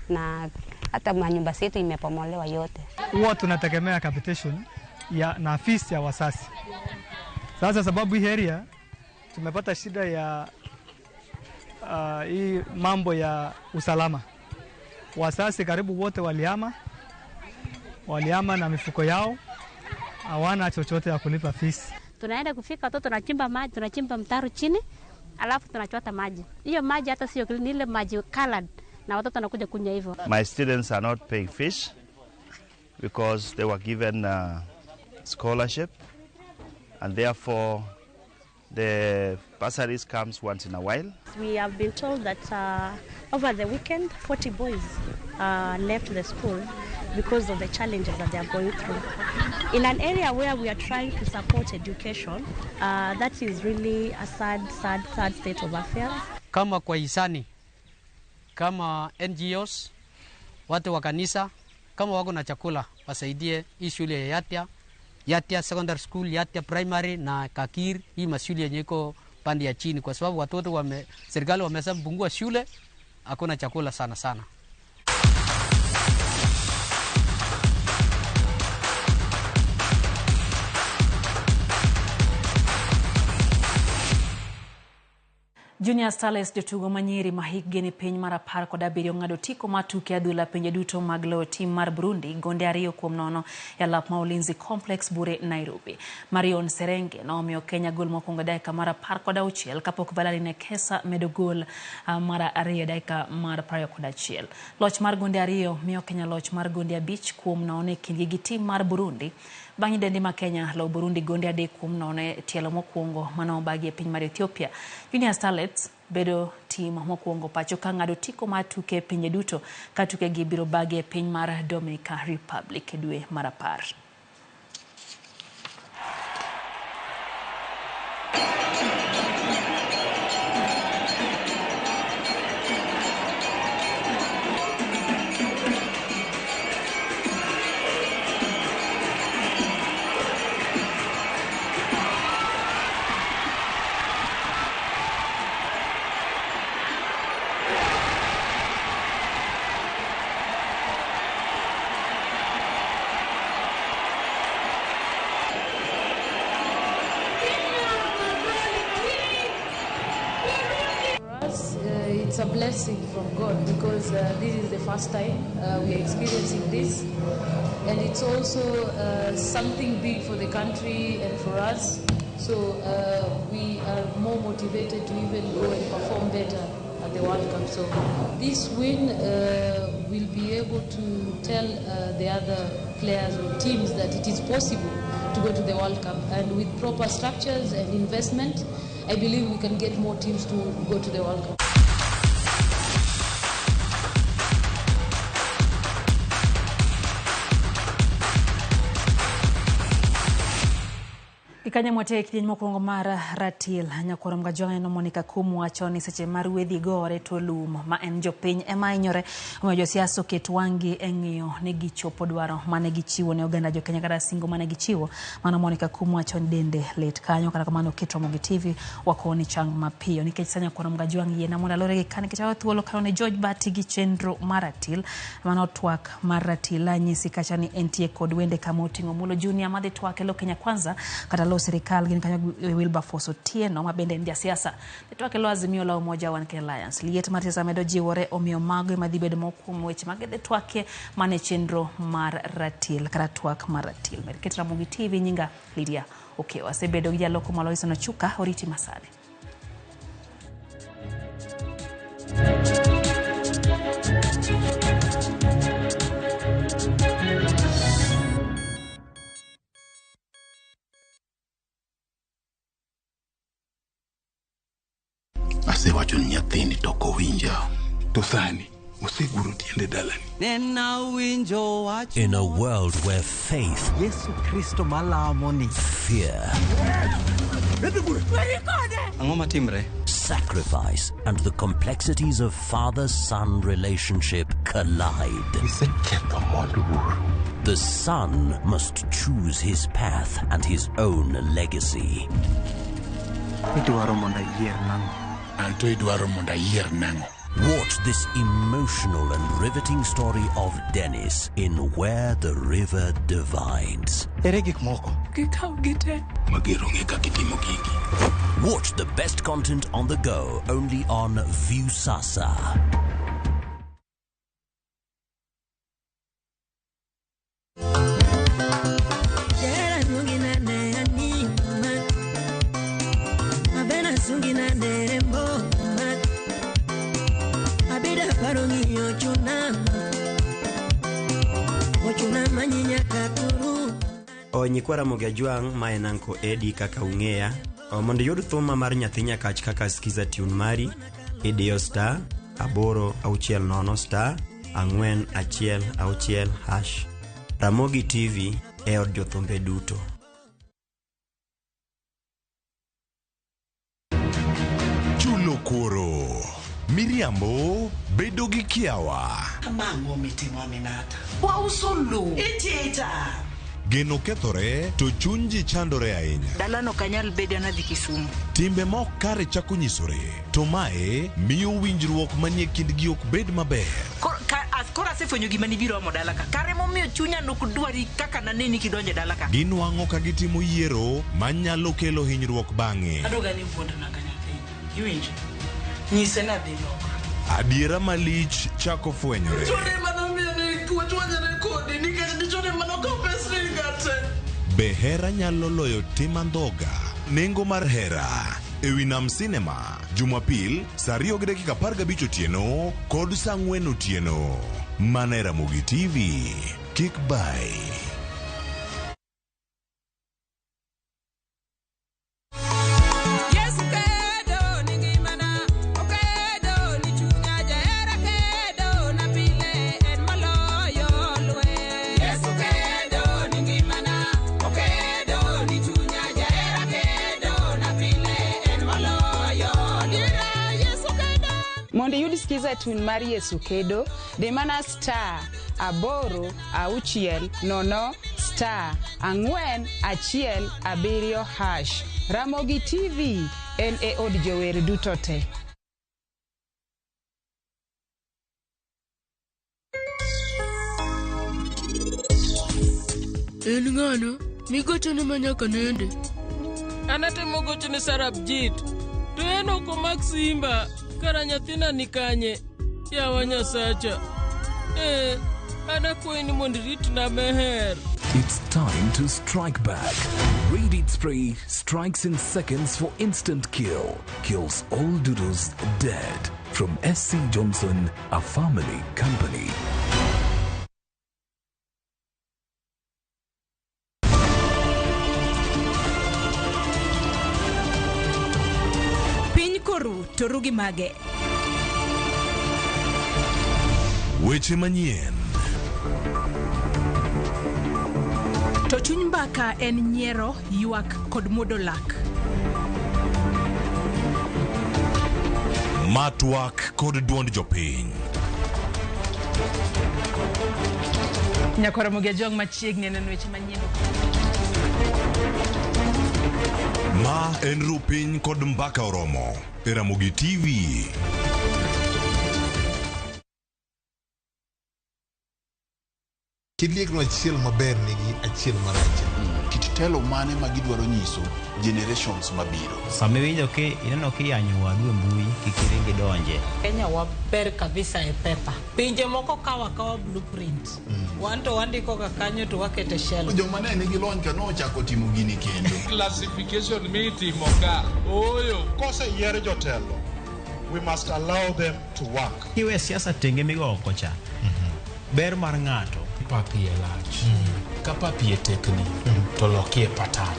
na hata manyumba zetu imepomolewa yote. Huwa tunategemea capitation ya na fees ya wasasi. Sasa sababu hii area tumepata shida ya hii mambo ya usalama. Wasasi karibu wote walihama na mifuko yao, hawana chochote ya kulipa fees. Tunaenda kufika watoto tunachimba maji, tunachimba mtaro chini, alafu tunachota maji. Hiyo maji hata sio clean, ile maji colored, na watoto wanakuja kunywa hivyo. My students are not paying fees because they were given scholarship, and therefore the bursaries comes once in a while. We have been told that over the weekend 40 boys left the school because of the challenges that they are going through. In an area where we are trying to support education, that is really a sad, sad, sad state of affairs. Kama kwa hisani, kama NGOs, watu wa kanisa, kama wako na chakula, wasaidie hii shule ya Yatia, Yatia Secondary School, Yatia Primary na Kakir, hii mashule yenye iko pande ya chini, kwa sababu watoto serikali wamesha shule, hakuna chakula sana sana. Junior Starlets jotugo manyiri ma hikgi ni piny mar 17 ong'ado otiko mar tuke adhula pinje duto mag loyo tim mar Burundi gonde 2-0 e alap ma Ulinzi Complex Bure, Nairobi. Marion Serenge nomiyo Kenya gol mokwongo dakika mar 16 kapok Valerie Nekesa medo gol mar 2 dakika mar 21. Loch mar gonde 2 miyo Kenya loch mar gonde 5-0 e kindgi gi tim mar Burundi. Bang' nyidendi ma Kenya loyo Burundi gonde 3-0 e tielo mokwongo mane obagi e piny mar Ethiopia. Junior Starlets bedo tim mokwongo pacho ka ng'ado otiko mar tuke pinje duto ka tukegi biro bagi e piny mar Dominican Republic e dwe mar 10. us, it's a blessing from God because this is the first time we are experiencing this. And it's also something big for the country and for us. So we are more motivated to even go and perform better at the World Cup. So this win will be able to tell the other players or teams that it is possible to go to the World Cup. And with proper structures and investment, I believe we can get more teams to go to the World Cup. Gikanya mwate kidieny mokwongo mar ratil nyakwar Mgajwang'e no Monica Kum wacho ni seche mar wedhi gore to lum ma en jopiny ema hinyore omiyo josiasa oket wang'gi e ng'iyo ni gichopo dwaro mane gichiwo ne oganda jokenya kata singo mane gichiwo. Mano Monica Kum wacho ni dende lit kanyo, kata kamano oket Ramogi TV wakoni chang mapiyo nikech sa nyakwar Mgajwang' yiena mondo alore gi ka nikech awe thuolo kawo ne George Bati gi chenro mar ratil. Mano twak mar ratil anyisi kacha ni entie kod wende kama oting'o Mulo Junior madhi twak e lo Kenya Kwanza kata lo sirikal gin kanyo Wilberforce Otieno ma bende en jasiasa. Twak e lo Azimio la Umoja One Kenya Alliance. Liet mar siasa medo jiwore omiyo mago ema dhi bedo moko kuom weche mag dhi twakie mane chenro mar ratil kata twak mar ratil. Med ket Ramogi TV, nyinga Lydia Okewa. Asebedo gi jaloko Maloiso Nochuka, oriti masani. Asewacho ni nyathini to ok owinja. To sani oseguro tiende dalani. In a world where faith, Yesu Kristo malamo ni, fear, Ang'o matimre? sacrifice, and the complexities of father-son relationship collide. The son must choose his path and his own legacy. Idwaro mondo ayier nang'o? Anto idwaro mondo ayier nang'o? Watch this emotional and riveting story of Dennis in Where the River Divides. Ere gik moko? Gikaw gite. Mager onge kaka itimo gigi. Watch the best content on the go only on Viusasa. Nyikwa Ramogi Ajwang' ma en Uncle Eddie kaka ung'eya. Mondo iyud thuma mar nyathi nyakach kaka skiza tune mari, idiyo star 8 6 0 star 4 1 6 hash. Ramogi TV e od jothumbe duto. Chulo kuoro, miriambo, bedo gi kiawa. Mang'o mitimo Aminata? Wauso lowo. Itita. Geno kethore to chuny ji chandore ahinya. Dalano ok anyal bedo anadhi Kisumu. Timbe ma ok kare chako nyisore, to mae miyo winjruok manie kindgi ok bed maber. Koro asefwenyo gima nibiro omo dala ka. Kare momiyo chunya nok dwari kaka naneni kidonjo e dala ka. Ginwang'o ka gitimo yiero manyalo kelo hinyruok bang'e. Adwoga ni wuondona ka nyathini. Iwinjo? Nyise ni adhi loka. Adiera malich chako fwenyore. Chode manomiyo ne wachwanyore kodi nikech dichode manokawo pes ringa te. Be hera nyalo loyo tim andhoga? Nengo mar hera ewi Nam Cinema, Jumapil saa 2:15 otieno kod saa 4 otieno. Mana e Ramogi TV. Kik bai. Yesu kedo ni ngimana, okedo ni chunya, jahera kedo na pile en moloyo lweny. Yesu kedo ni ngimana, okedo ni chunya, jahera kedo na pile en moloyo lweny. Yesu kedo. Mondo iyud skiza tune mar Yesu kedo, di mana star 8 6 0 star 4 1 7 hash. Ramogi TV en e od jower duto te. En ng'ano migochone ma nyaka nende? An atemo gochone Sarabjit, to en ok omak simba. Kara nyathina ni kanye? Yawa Nyasacha. Eh, an akwayi ni mondo iritna Meher. It's time to strike back. Raid Spray strikes in seconds for instant kill. Kills all doodles dead. From SC Johnson, a family company. Piny koru to ru gi mage. Weche manyien. To chuny mbaka en nyiero, ywak kod muodo lak. Ma twak kod duond jopiny. Nyakwar Ramogi Ajwang' machiegni neno weche manyien. Ma en Rupiny kod Mbaka Oromo e Ramogi TV. Kiliekno achiel maber nigi achiel marach. Kit telo mane ma gidwaro nyiso generations mabiro. Sama iwinjo ki ineno kiyanyo wadu e mbui kik iring idonje. Kenya waber kabisa e pepa. Pinje moko kawo akawa blueprint. Wan to wandiko ga kanyo to wakete shelf. Joma ne nigi lony ka nochako timo gini kendo. Classification mitimo ka ooyo. Koseyier jotelo, we must allow them to work. Kiwe siasa tenge migo oko cha. Ber mar ng'ato. Pap iye lach. Ka pap iye tekni, to lokie patan.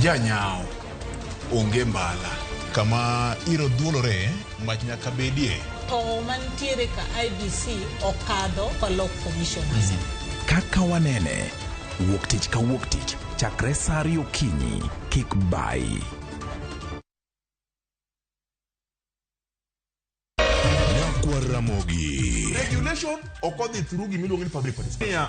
Janyao onge mbala. Kama iro dhuolore, mach nyaka bedie. To mantiere ka IBC okadho kolok commissioners. Kaka wanene, wuok tich ka wuok tich, chakre sa ariyo okinyi, kik bayi. Nyakwar Ramogi. Regulation ok odhi through gimiluongo ni public participation.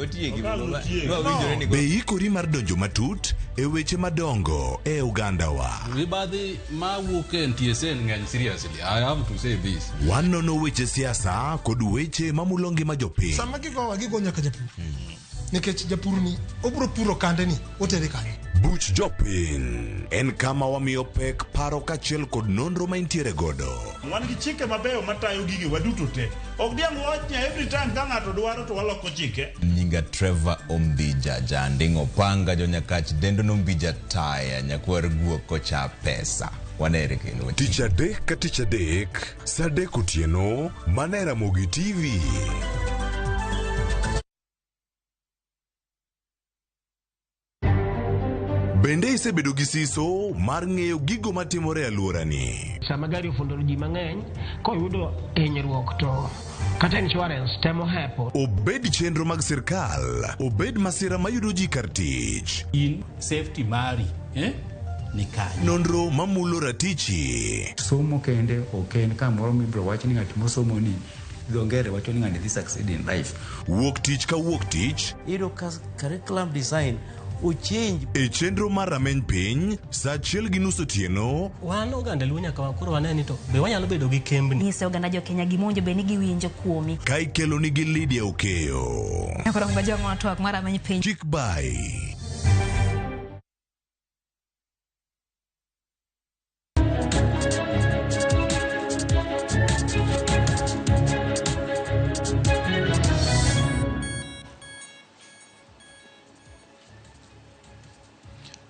Otiegi, otiegi. Be ikori mar donjo matut e weche madongo e ogandawa? Mibadhi mawuok e NTSA ng'eny seriously. I have to say this. Wanono weche siasa kod weche mamulo ngima jopiny. Sama gigowa gigo nyaka japur. Nikech japur ni obiro puro kande ni otere kanye. Buch jopiny en kama wamiyo pek paro kaachiel kod nonro ma intiere godo. Wan gi chike mabeyo matayo gige waduto te. Ok diang' wach ni every time ka ng'ato dwaro to waloko chike. Nyinga Trevor Ombija Janding' Opanga jonyakach dendo nombija taya nyakwar guok kocha pesa. Wanere kendo. Tich adek ka tich adek, sa adek otieno, mana e Ramogi TV. Bende isebedo gi siso mar ng'eyo gigo matimore e alworani? Sama gari ofundo ji mang'eny, koyudo hinyruok to kata insurance temo hepo. Obed chenro mag sirkal, obed masira mayudo ji kar tich. In safety mari, eh? Ni kanye. Nonro mamulo ratichi. Somo kende ok en kamoro mibiro wach ni ng'at mosomo ni dho ngere wacho ni ng'ani dhi succeed in life. Wuok tich ka wuok tich. Iyudo ka curriculum design ochange. E chenro mar rameny piny, sa achiel gi nus otieno. Wan oganda Luo nyaka koro wane ni to be wanyalo bedo gi kembni. Nyise oganda jo Kenya gima owinjo bed ni giwinjo kuomi. Ka ikelo nigi Lydia Okeyo. Nyakwar Ramogi Ajwang' twak mar rameny piny. Chik bai.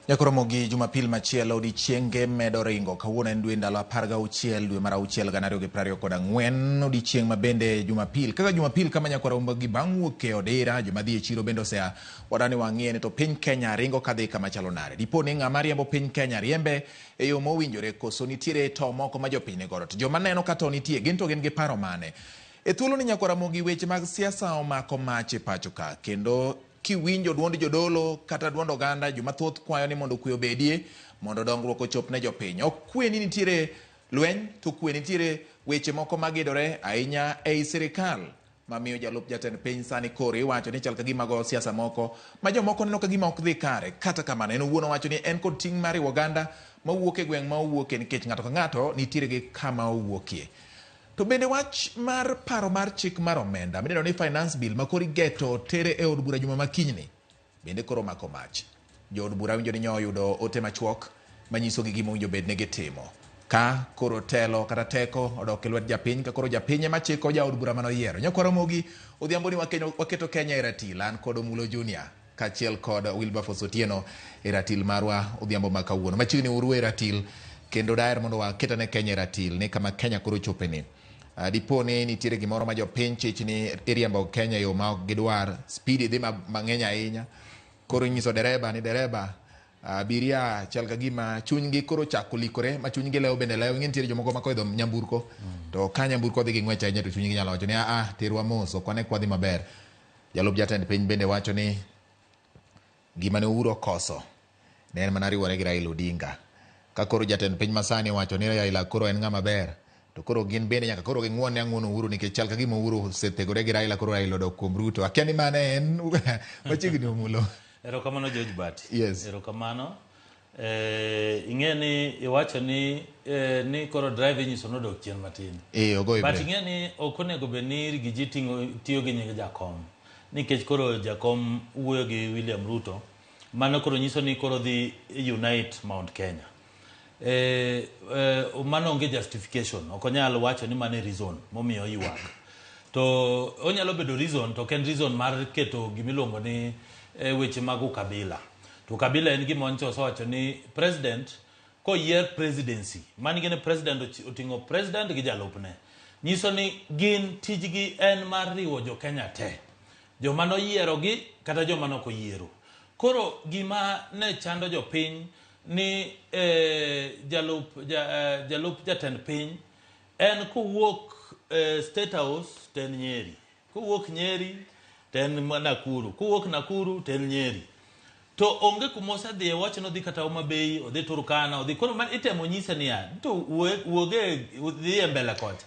Nyakoromogi Jumapil machielo odiechienge medo ringo. Kawuono en dwe ndalo 16 dwe mar 6 2024 odiechieng' ma bende Jumapil. Kaka Jumapil kama Nyakoromogi bang' wuok e odira joma dhi e chiro bende osea wadani wang'iye ni to piny Kenya ringo kadhi kama chalo nade. Dipo ni ng'ama riembo piny Kenya riembe e yo mowinjore koso nitiere to moko ma jopiny nigodo. To joma neno ka to nitie gin to gin gi paro mane. E thuolo ni Nyakoromogi weche mag siasa omako mach e pacho ka kendo kiwinjo duond jodolo kata duond oganda joma thoth kwayo ni mondo kwe obedie mondo dongruok ochop ne jopiny. Ok kwe ni nitiere lweny to kwe nitiere weche moko magidore ahinya ei sirikal mamiyo jalup jatend piny sani koro iwacho ni chal ka gima goyo siasa moko ma jomoko neno ka gima ok dhi kare. Kata kamano en owuon owacho ni en kod ting' mar riwo oganda mawuok e gweng' ma owuokie nikech ng'ato ka ng'ato nitiere gi kama owuokie. To bende wach mar paro mar chik mar omenda midendo ni finance bill ma koro igeto tere e od bura juma ma kinyni bende koro omako mach. Jood bura winjo ni nyo oyudo ote machuok manyisogi gima owinjo bed ni gitimo. Ka koro telo kata teko odok e lwet japiny, ka koro japiny ema chiko jaod bura mane oyiero. Nyakwar Ramogi, odhiambo ni waketo Kenya e ratil. An kod Omulo Junior kaachiel kod Wilberforce Otieno e ratil marwa odhiambo ma kawuono. Machiegni uru e ratil kendo daher mondo waket ane Kenya e ratil ni kama Kenya koro chope ni. Dipo ni nitiere gimoro ma jopiny chich ni iriembo Kenya e yo ma ok gidwar, speed dhi mang'eny ahinya. Koro inyiso dereba ni dereba abiria chal ka gima chunygi koro chako likore ma chunygi lewo bende lewo. Ing'e nitiere jomoko ma koidho nyamburko to ka nyamburko odhi gi ng'wech ahinya to chunygi nyalo wacho ni a terwa mos ok wane kwadhi maber. Jalup jatend piny bende wacho ni gima ne Uhuru okoso ne en mana riwore gi Raila Odinga. Ka koro jatend piny masani owacho ni Raila koro en ng'ama ber to koro gin bende nyaka koro ging'uon ne ang'uono Uhuru nikech chal ka gima Uhuru osethegore gi Raila koro Raila odok kuom Ruto. Akia ni mano en machiegni Omulo. Erokamano George Bati. Yes. Erokamano. Ing'e ni iwacho ni ni koro drive inyiso nodok chien matin. Ogoyo But break. ing'e ni ok onego bed ni Riggy G tiyo gi nying jakom. Nikech koro jakom wuoyo gi William Ruto, mano koro nyiso ni koro dhi unite Mount Kenya. Mano onge justification, ok onyal wacho ni mano e reason momiyo oywak. To onyalo bedo reason, to ok en reason mar keto gimiluongo ni weche mag ukabila. To ukabila en gima nyocha osewacho ni president koyier presidency, mano ing'e ni president oting'o president gi jalupne. Nyiso ni gin tijgi en mar riwo jo Kenya te. Joma noyierogi kata joma nok oyiero. Koro gima ne chando jopiny ni jalup jatend piny en kowuok State House to en Nyeri. Kowuok Nyeri to en Nakuru. Kowuok Nakuru to en Nyeri. To onge kuma osedhiye, wach nodhi kata Homa Bay, odhi Turkana, odhi koro itemo nyise niya, to wuoge dhi e mbele kocha.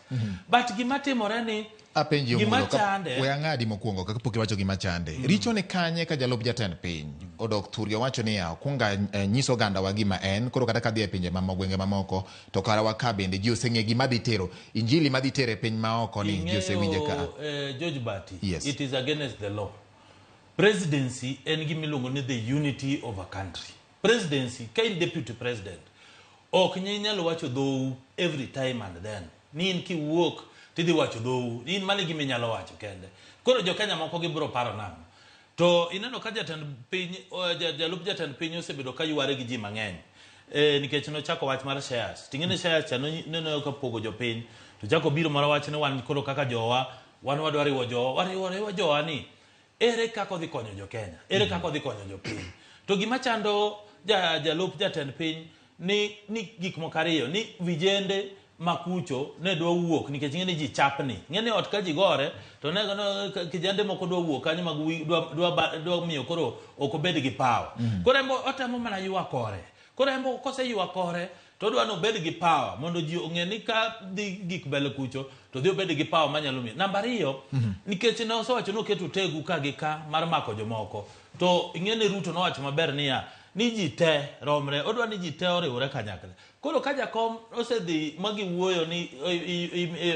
But gima timore ni Apenji gima Omulo, chande we ang'adi mokwongo kapok iwacho gima chande. Richo ni kanye ka jalup jatend piny odok thurgi owacho niya, okwongo nyiso ogandawa gima en, koro kata kadhi e pinje mamoko, gwenge mamoko, to kara wa ka bende ji oseng'e gima dhi tero, injili madhi tero e piny maoko ni ji osewinje ka. Ing'eyo, George Bati, Yes. it is against the law. Presidency en gima iluongo ni the unity of a country. Presidency, ka in deputy president, ok inyal wacho dhou every time and then. Ni in kiwuok tidhi wacho dhou, in mano e gima inyalo wacho kende. Koro jo Kenya moko gibiro paro nang'o? To ineno ka jatend piny, jalup jatend piny osebedo ka yware gi ji mang'eny. Nikech nochako wach mar shares. Ting'e ni shares cha neno ka pogo jopiny. To chako biro mar wach ni wan koro kaka jowa, wan wadwa riwo jowa, wariwo riwa jowa ni. Ere kaka odhi konyo jo Kenya? Ere kaka odhi konyo jopiny? To gima chando jalup jatend piny ni gik moko ariyo, ni vijende makucho ne dwa wuok nikech ing'e ni ji chapni. Ing'e ni ot ka ji gore to ne kijende moko dwa wuok kanyo mag wi, dwa, dwa, ba, dwa miyo koro ok obed gi power. Koro en bo otemo mana ywak kore. Koro en bo koseywak kore to odwa ni obed gi power mondo ji ong'e ni ka dhi gik mbele kucho to dhi obed gi power manyalo miyo. Namba ariyo, nikech ne osewacho ni oketo tegu ka gi ka mar mako jomoko. To ing'e ni Ruto nowacho maber niya, ni ji te romre, odwa ni ji te oriwre kanyakla. Koro ka jakom osedhi ma giwuoyo ni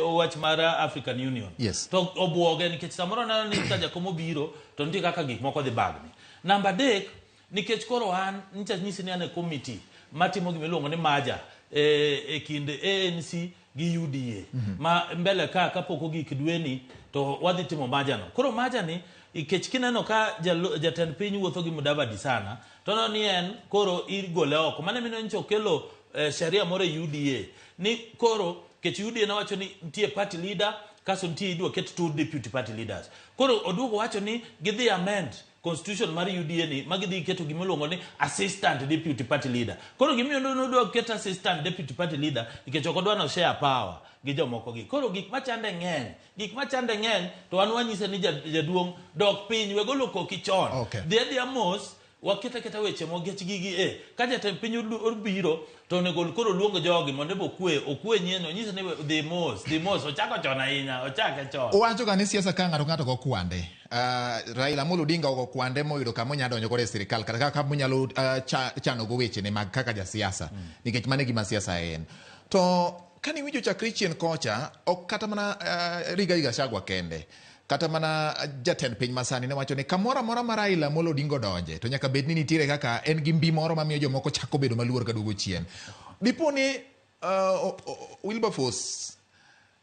wach mar African Union, to obuoge nikech samoro neno ni ka jakom obiro to nitie kaka gik moko dhi bagni. Namba adek, nikech koro an nyicha nyisi ni an e committee matimo gima iluongo ni merger e kind ANC gi UDA. Ma mbele ka kapok ogik dweni to wadhi timo merger no. Koro merger ni nikech kineno ka jatend piny wuotho gi Mudavadi sana to neno ni en koro igole oko. Mano emomiyo nyocha okelo sheria moro e UDA ni koro kech UDA nowacho ni nitie party leader kaso nitie idwa ket 2 deputy party leaders. Koro oduogo wacho ni gidhi amend constitution mar UDA ni ma gidhi keto gima iluongo ni assistant deputy party leader. Koro gimiyo nodwa keto assistant deputy party leader nikech ok odwa no share power gi jomoko gi. Koro gik machande ng'eny, gik machande ng'eny to wan wanyise ni jaduong' dok piny, we golo koki chon. Dhi adhiya mos, waket aketa weche mogech gigi e. Ka jatend piny obiro to onego koro luong jogi mondo ebo okwe, okwe nyien, onyise ni dhi mos, dhi mos, ochako chon ahinya, ochake chon. Owacho ga ni siasa ka ng'ato ng'ato go kwande. Raila Amolo Odinga ogo kwande moyudo kama onyalo donjo godo e sirikal kata kaka monyalo chano go wechene mag kaka jasiasa. Nikech mano e gima siasa en. To kane iwinjo chakre chien kocha, ok kata mana Rigathi Gachagua kende, kata mana jatend piny masani ne wacho ni kamoro amora ma Raila Amolo Odinga odonje to nyaka bed ni nitiere kaka en gi mbi moro mamiyo jomoko chako bedo maluor ka duogo chien. Dipo ni Wilberforce,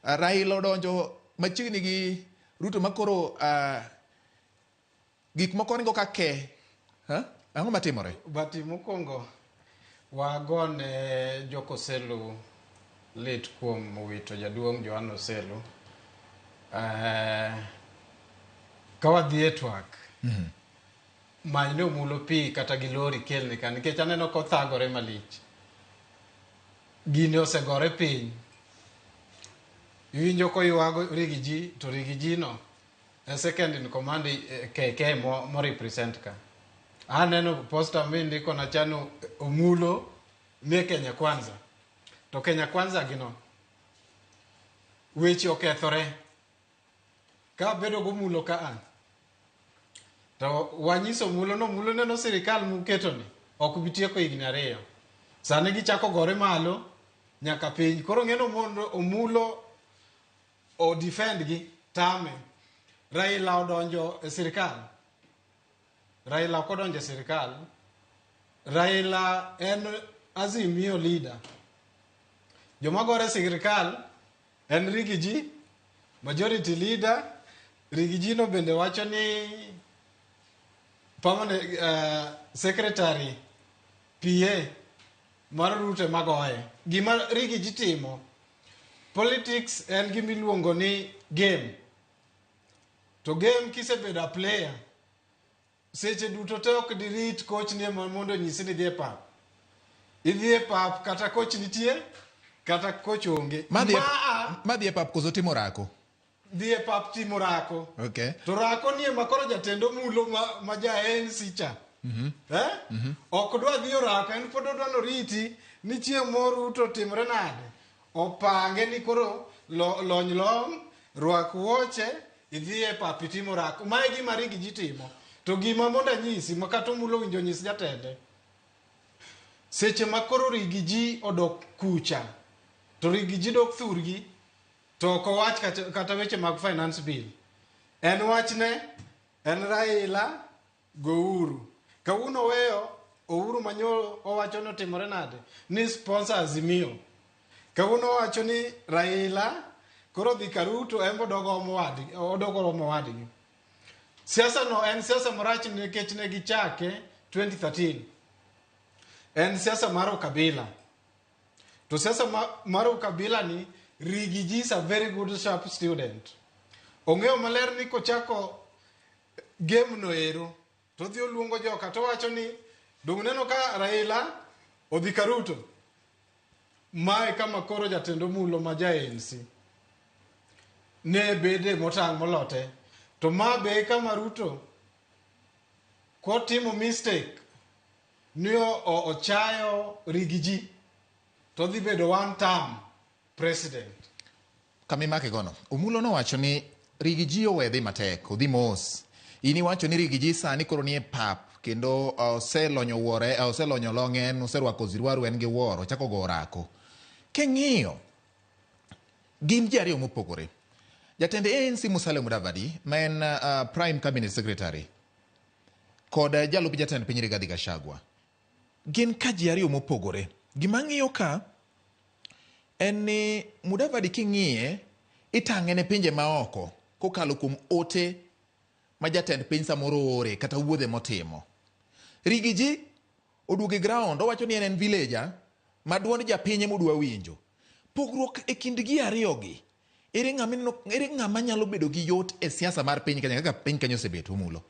Raila odonjo machiegni gi Ruto makoro gik moko ringo ka ke. Huh? Ang'o matimore? Bati mokwongo wagone Jokoselu lit kuom wito jaduong' Johanna Oselu. Ka wadhi e twak, many ne omulo pi kata gi lori kelne ka nikech aneno kothagore malich. Gini osegore piny. Iwinjo koywago Rigiji to Rigiji no e second in command KK mo represent ka. Aneno poster mindiko na chano omulo nie Kenya Kwanza. To Kenya Kwanza gino weche okethore. Ka bedo gomulo ka an to wanyiso mulo no mulo neno sirikal muketo ni ok bi tieko higni 2. Sani gichako gore malo nyaka piny. Koro ng'eno mondo omulo o defend gi tame. Raila odonjo e sirikal. Raila ok odonjo e sirikal. Raila en Azimio leader. Joma gore e sirikal en Rigiji, majority leader. Rigiji no bende wacho ni permanent secretary PA mar Ruto ema goye. Gima Rigiji timo, politics en gima iluongo ni game. To game kisebedo a player, seche duto te ok dirit coach ni ema mondo onyisi ni idhi e pap. Idhi e pap kata coach nitie, kata coach onge. Madhi e pap koso timo rako? Dhi e pap timo rako. Okay. To rako ni ema koro jatend omulo ma ja ANC cha. Ok dwa dhi orako, en pod odwa noriti ni chieng' moro Ruto timre nade. Opange ni koro lony long, rwak wuoche, idhi e pap itimo orako. Mae gima Rigiji timo. To gima mondo anyisi, ma kata omulo winjo nyis jatende. Seche ma koro Rigiji odok kucha, to Rigiji dok thurgi, to ok owach kata weche mag finance bill. En wachne, en Raila go Uhuru. Kawuono weyo Uhuru manyoro owacho ni otimore nade? Ni sponsor Azimio. Kawuono owacho ni Raila koro dhi ka Ruto en bo odogo romo wadgi. Siasa no en siasa marach nikech ne gichake 2013. En siasa mar ukabila. To siasa mar ukabila ni Rigiji is a very good sharp student. Ong'eyo maler ni kochako game no ero to odhi oluongo joka to wacho ni dong neno ka Raila odhi ka Ruto. Mae kama koro jatend omulo ma ja ANC ne bede motang' molote. To ma be kama Ruto kotimo mistake ni ochayo Rigiji to odhi bedo one term president. Kama imake gono, Omulo nowacho ni Rigiji owe dhi matek, odhi mos. In iwacho ni Rigiji sani koro nie pap kendo oselonyo wuore, oselonyo long'e, en oserwako zirwaru, en gi wuoro, ochako go orako. King'iyo, gin ji ariyo mopogore. Jatend ANC Musalia Mudavadi, ma en Prime Cabinet Secretary, kod jalup jatend piny Rigathi Gachagua, gin ka ji ariyo mopogore. Gima ng'iyo ka en ni Mudavadi king'iye, itang'e ne pinje maoko kokalo kuom ote ma jatend piny samoro ore kata wuodhe motimo. Rigiji oduogo e ground, owacho ni en villager ma duond japiny ema odwa winjo. Pogruok e kind gi ariyogi, ere ng'ama nyalo bedo gi yot e siasa mar piny Kenya kaka piny Kenya osebet Omulo?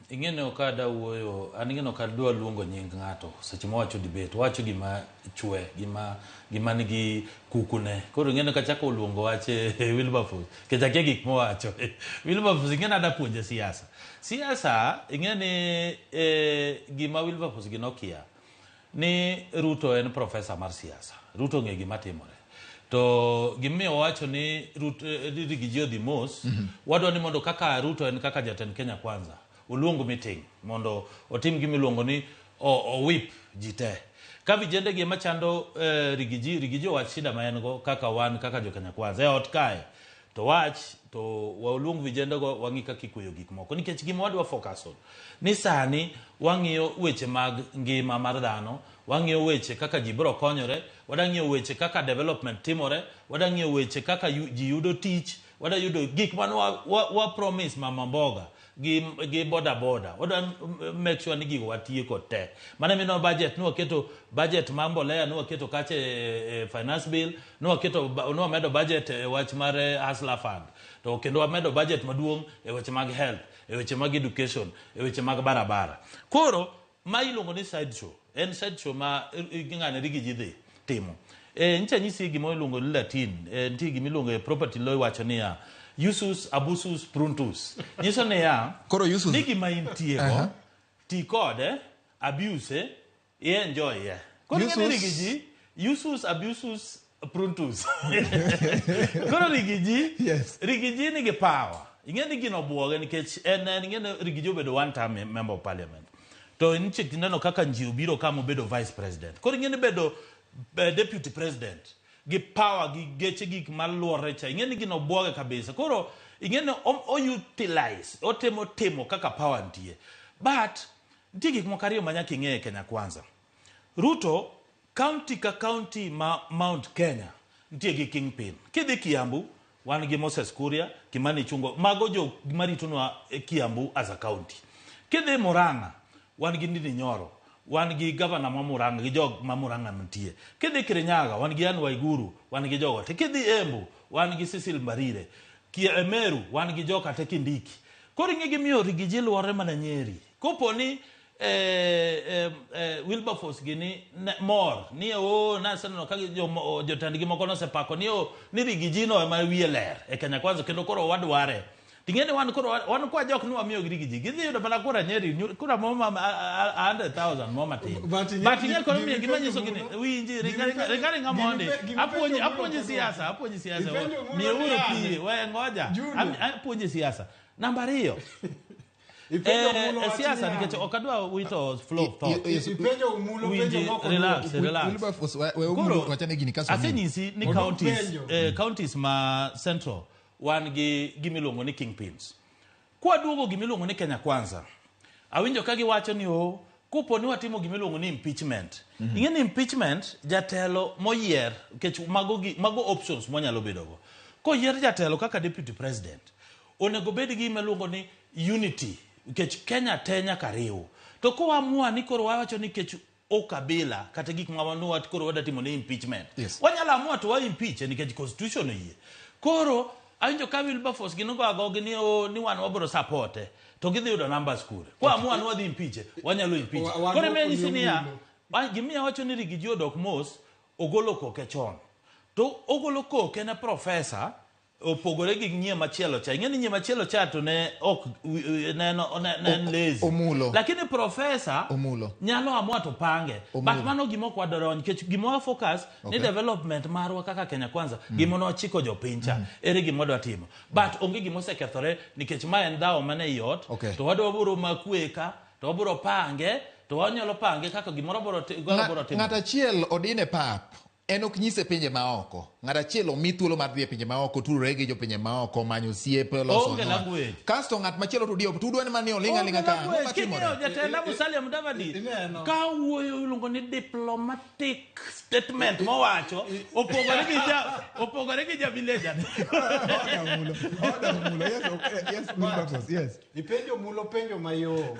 Ing'e ni ok ada wuoyo, an ing'e ni ok adwa luongo nying ng'ato seche mawacho debate, wacho gima chwe, gima nigi kukune. Koro ing'e ni kachako luongo wach Wilberforce, nikech akia gik mowacho. Wilberforce ing'e ni ada puonje siasa. Siasa ing'e ni gima Wilberforce gino kia ni Ruto en professor mar siasa. Ruto ong'e gima timore. To gimiyo wacho ni Ruto Rigiji odhi mos, wadwa ni mondo kaka Ruto en kaka jatend Kenya Kwanza, oluong meeting mondo otim gima iluongo ni owip ji te. Ka vijende gi ema chando Rigiji, Rigiji owach shida ma en go kaka wan kaka jo Kenya Kwanza e ot kae. To wach to waluong vijende go wang'i kaka ikweyo gik moko nikech gima wadwa focus on ni sani wang'iyo weche mag ngima mar dhano, Wang'iyo weche kaka ji biro konyore, wadang'iyo weche kaka development timore, wadang'iyo weche kaka ji yudo tich, wadayudo gik mane wa promise mama mboga gi boda boda. Wadwa make sure ni gigo watieko te. Mano emomiyo budget nwaketo budget mar mbolea, nwaketo kacha e finance bill, nwaketo nwamedo budget e wach mar Hustler Fund. To kendo wamedo budget maduong' e weche mag health, e weche mag education, e weche mag barabara. Koro ma iluongo ni side show, en side show ma ng'ane Riggy G dhi timo. Nyicha nyisi gima iluongo ni Latin, nitie gima iluongo e property law iwacho niya, usus abusus pruntus. Nyiso niya, Koro usus ni gima intie go, ti kode, abuse, i enjoy ye. Koro ing'e ni Riggy G, usus abusus pruntus. Koro Riggy G, yes. Riggy G nigi power. Ing'e ni gino obuoge nikech en ing'e ni Riggy G obedo one term member of parliament. To nitie kineno kaka Nji obiro kama obedo vice president. Koro ing'e ni bedo deputy president gi power gi geche gik maluore cha. Ing'e ni gino obuoge kabisa. Koro ing'e ni o utilize, otemo timo kaka power nitie. But nitie gik moko ariyo ma nyaka ing'e e Kenya Kwanza. Ruto, county ka county ma Mount Kenya nitie gi kingpin. Kidhi Kiambu, wan gi Moses Kuria, Kimani Ichung'wa, mago jo maritonwa Kiambu as a county. Kidhi Murang'a, wan gi Ndindi Nyoro, wan gi governor ma Murang'a, gi jog ma Murang'a nitie. Kidhi Kirinyaga, wan gi Anne Waiguru, wan gi jogo te. Kidhi Embu, wan gi Cecil Mbarire. Meru, wan gi joka te Kindiki. Koro ing'e gimiyo Riggy G luore mana Nyeri. Kopo ni Wilberforce gini mor ni o naseneno ka jotendgi moko nosepako ni o ni Riggy G no ema wiye ler e Kenya Kwanza kendo koro wadware. Ting'e ni wan koro wan kwa jok ni wamiyo gi Riggy G gidhi yudo mana kura Nyeri kura mo ma 100,000 mo matin. But But ing'e koro miyo gima nyiso gini winji ringa ringa mondi apuonji siasa apuonji siasa miyeuru pi we ngoja apuonji siasa. Namba ariyo e siasa nikech ok adwa wito flow of thought. Ipenjo Umulo penjo moko. Relax, relax. Wilberforce, we Umulo wachane gini kaso. Asenyisi ni counties, counties ma central wan gi gimiluongo ni kingpins. Kwaduogo gimiluongo ni Kenya Kwanza, awinjo ka giwacho ni o kopo ni watimo gimiluongo ni impeachment. Ing'e ni impeachment jatelo moyier nikech mago options mwanyalo bedogo. Koyier jatelo kaka deputy president, onego bed gi gima iluongo ni unity nikech Kenya te nyaka riw. To koamua ni koro wawacho ni kech okabila kata gik ma wan koro wadwa timo ni impeachment. Wanyalo amua to wa impeach nikech constitution oyie. Koro awinjo ka Wilberforce gin ogo agogi ni o ni wan wabiro support to gidhi yudo numbers kure. Kwa amua ni wadhi impeach wanyalo impeach. Koro imiyo nyisi niya gimiya wacho ni Riggy G odok mos ogolo koke chon. To ogolo koke ne professor opogore gi nyie machielo cha. Ing'e ni nyie machielo cha to ne ok ne en lazy. Omulo. Lakini professor Omulo. nyalo amua to pange. But mano gima ok wadwaro nikech gima wa focus ni development marwa kaka Kenya Kwanza gima nochiko jopiny cha ere gima wadwa timo. But onge gima osekethore nikech ma en dhawo mane i ot to wadwa biro makwe ka to wabiro pange to wanyalo pange kaka gimoro biro timo. Ng'at achiel odine pap. En ok nyise pinje maoko. Ng'at achiel omi thuolo mar dhi e pinje maoko, tudore gi jopinje maoko, manyo osiep, loso. Kasto ng'at machielo to diyo, tudwa ni mani oling' aling'a ka. Ang'o matimore? Jatenda Musalia Mudavadi ka wuoyo iluongo ni diplomatic statement mowacho opogore gi ja village. Yes, yes. Ipenjo Mulo penjo mayom.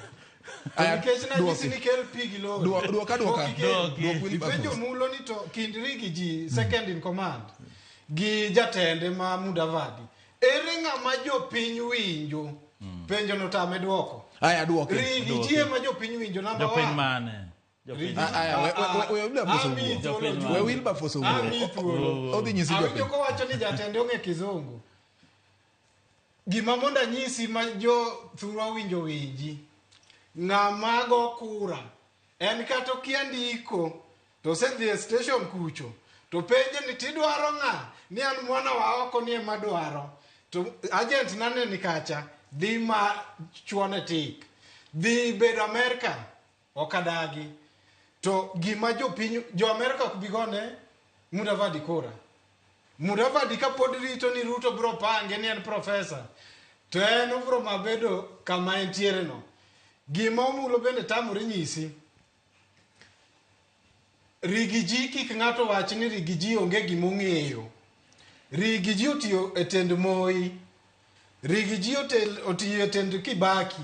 Nikech nanyisi ni kel pi gi lori. Duoka. Ipenjo Mulo ni to kind Riggy G second in command gi jatende ma Mudavadi. Ere ng'ama jopiny winjo? Penjo no tame duoko. Aya duoke. Riggy G ema jopiny winjo namba 1. Jopiny mane? We Wilberforce owuo. Odhi nyisi jopiny. Awinjo kowacho ni jatende ong'e kizungu. Gima mondo anyisi ma jo thurwa winjo winji. Ng'ama go kura en kata okia ndiko to osedhi e station kucho to penje ni tidwaro ng'a ni an mwana wa oko ni ema dwaro to agent nane ni kacha dhi ma chuone tik dhi bedo Amerika ok adagi to gima jopiny jo Amerika ok bi gone Mudavadi kura. Mudavadi kapod rito ni Ruto biro pange ni en professor to en obiro mabedo kama entiere no. Gima Omulo bende tamore nyisi. Rigiji kik ng'ato wach ni Rigiji onge gimong'eyo. Rigiji otiyo e tend Moi. Rigiji otiyo e tend Kibaki.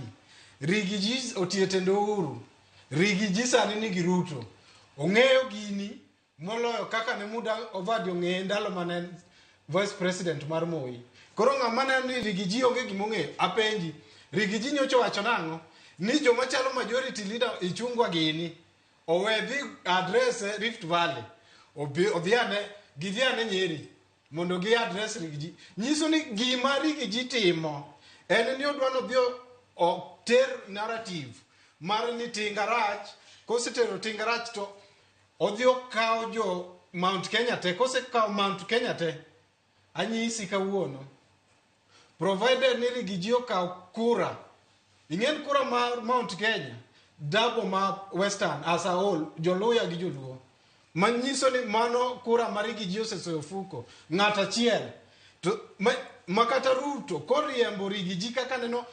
Rigiji otiyo e tend Uhuru. Rigiji sani nigi Ruto. Ong'eyo gini moloyo kaka ne Mudavadi ong'eye ndalo mane en vice president mar Moi. Koro ng'ama neno ni Rigiji onge gimong'eyo, apenji, Rigiji nyocha owacho nang'o? Ni joma chalo majority leader Ichung'wa gini owe dhi address Rift Valley, obi odhi ane gidhi ane Nyeri mondo gi address Rigiji. Nyiso ni gima Rigiji timo en ni odwa ni odhi oter narrative mar ni Tinga rach, kosetero Tinga rach to odhi okawo jo Mount Kenya te, kosekawo Mount Kenya te, anyisi kawuono, provided ni Rigiji okawo kura, ing'en kura mar Mount Kenya, double ma Western as a whole, Joluya gi Joluo, manyiso ni mano kura ma Rigiji osesoyo ofuko, ng'at achiel, to ma, ma kata Ruto koriembo Rigiji kaka neno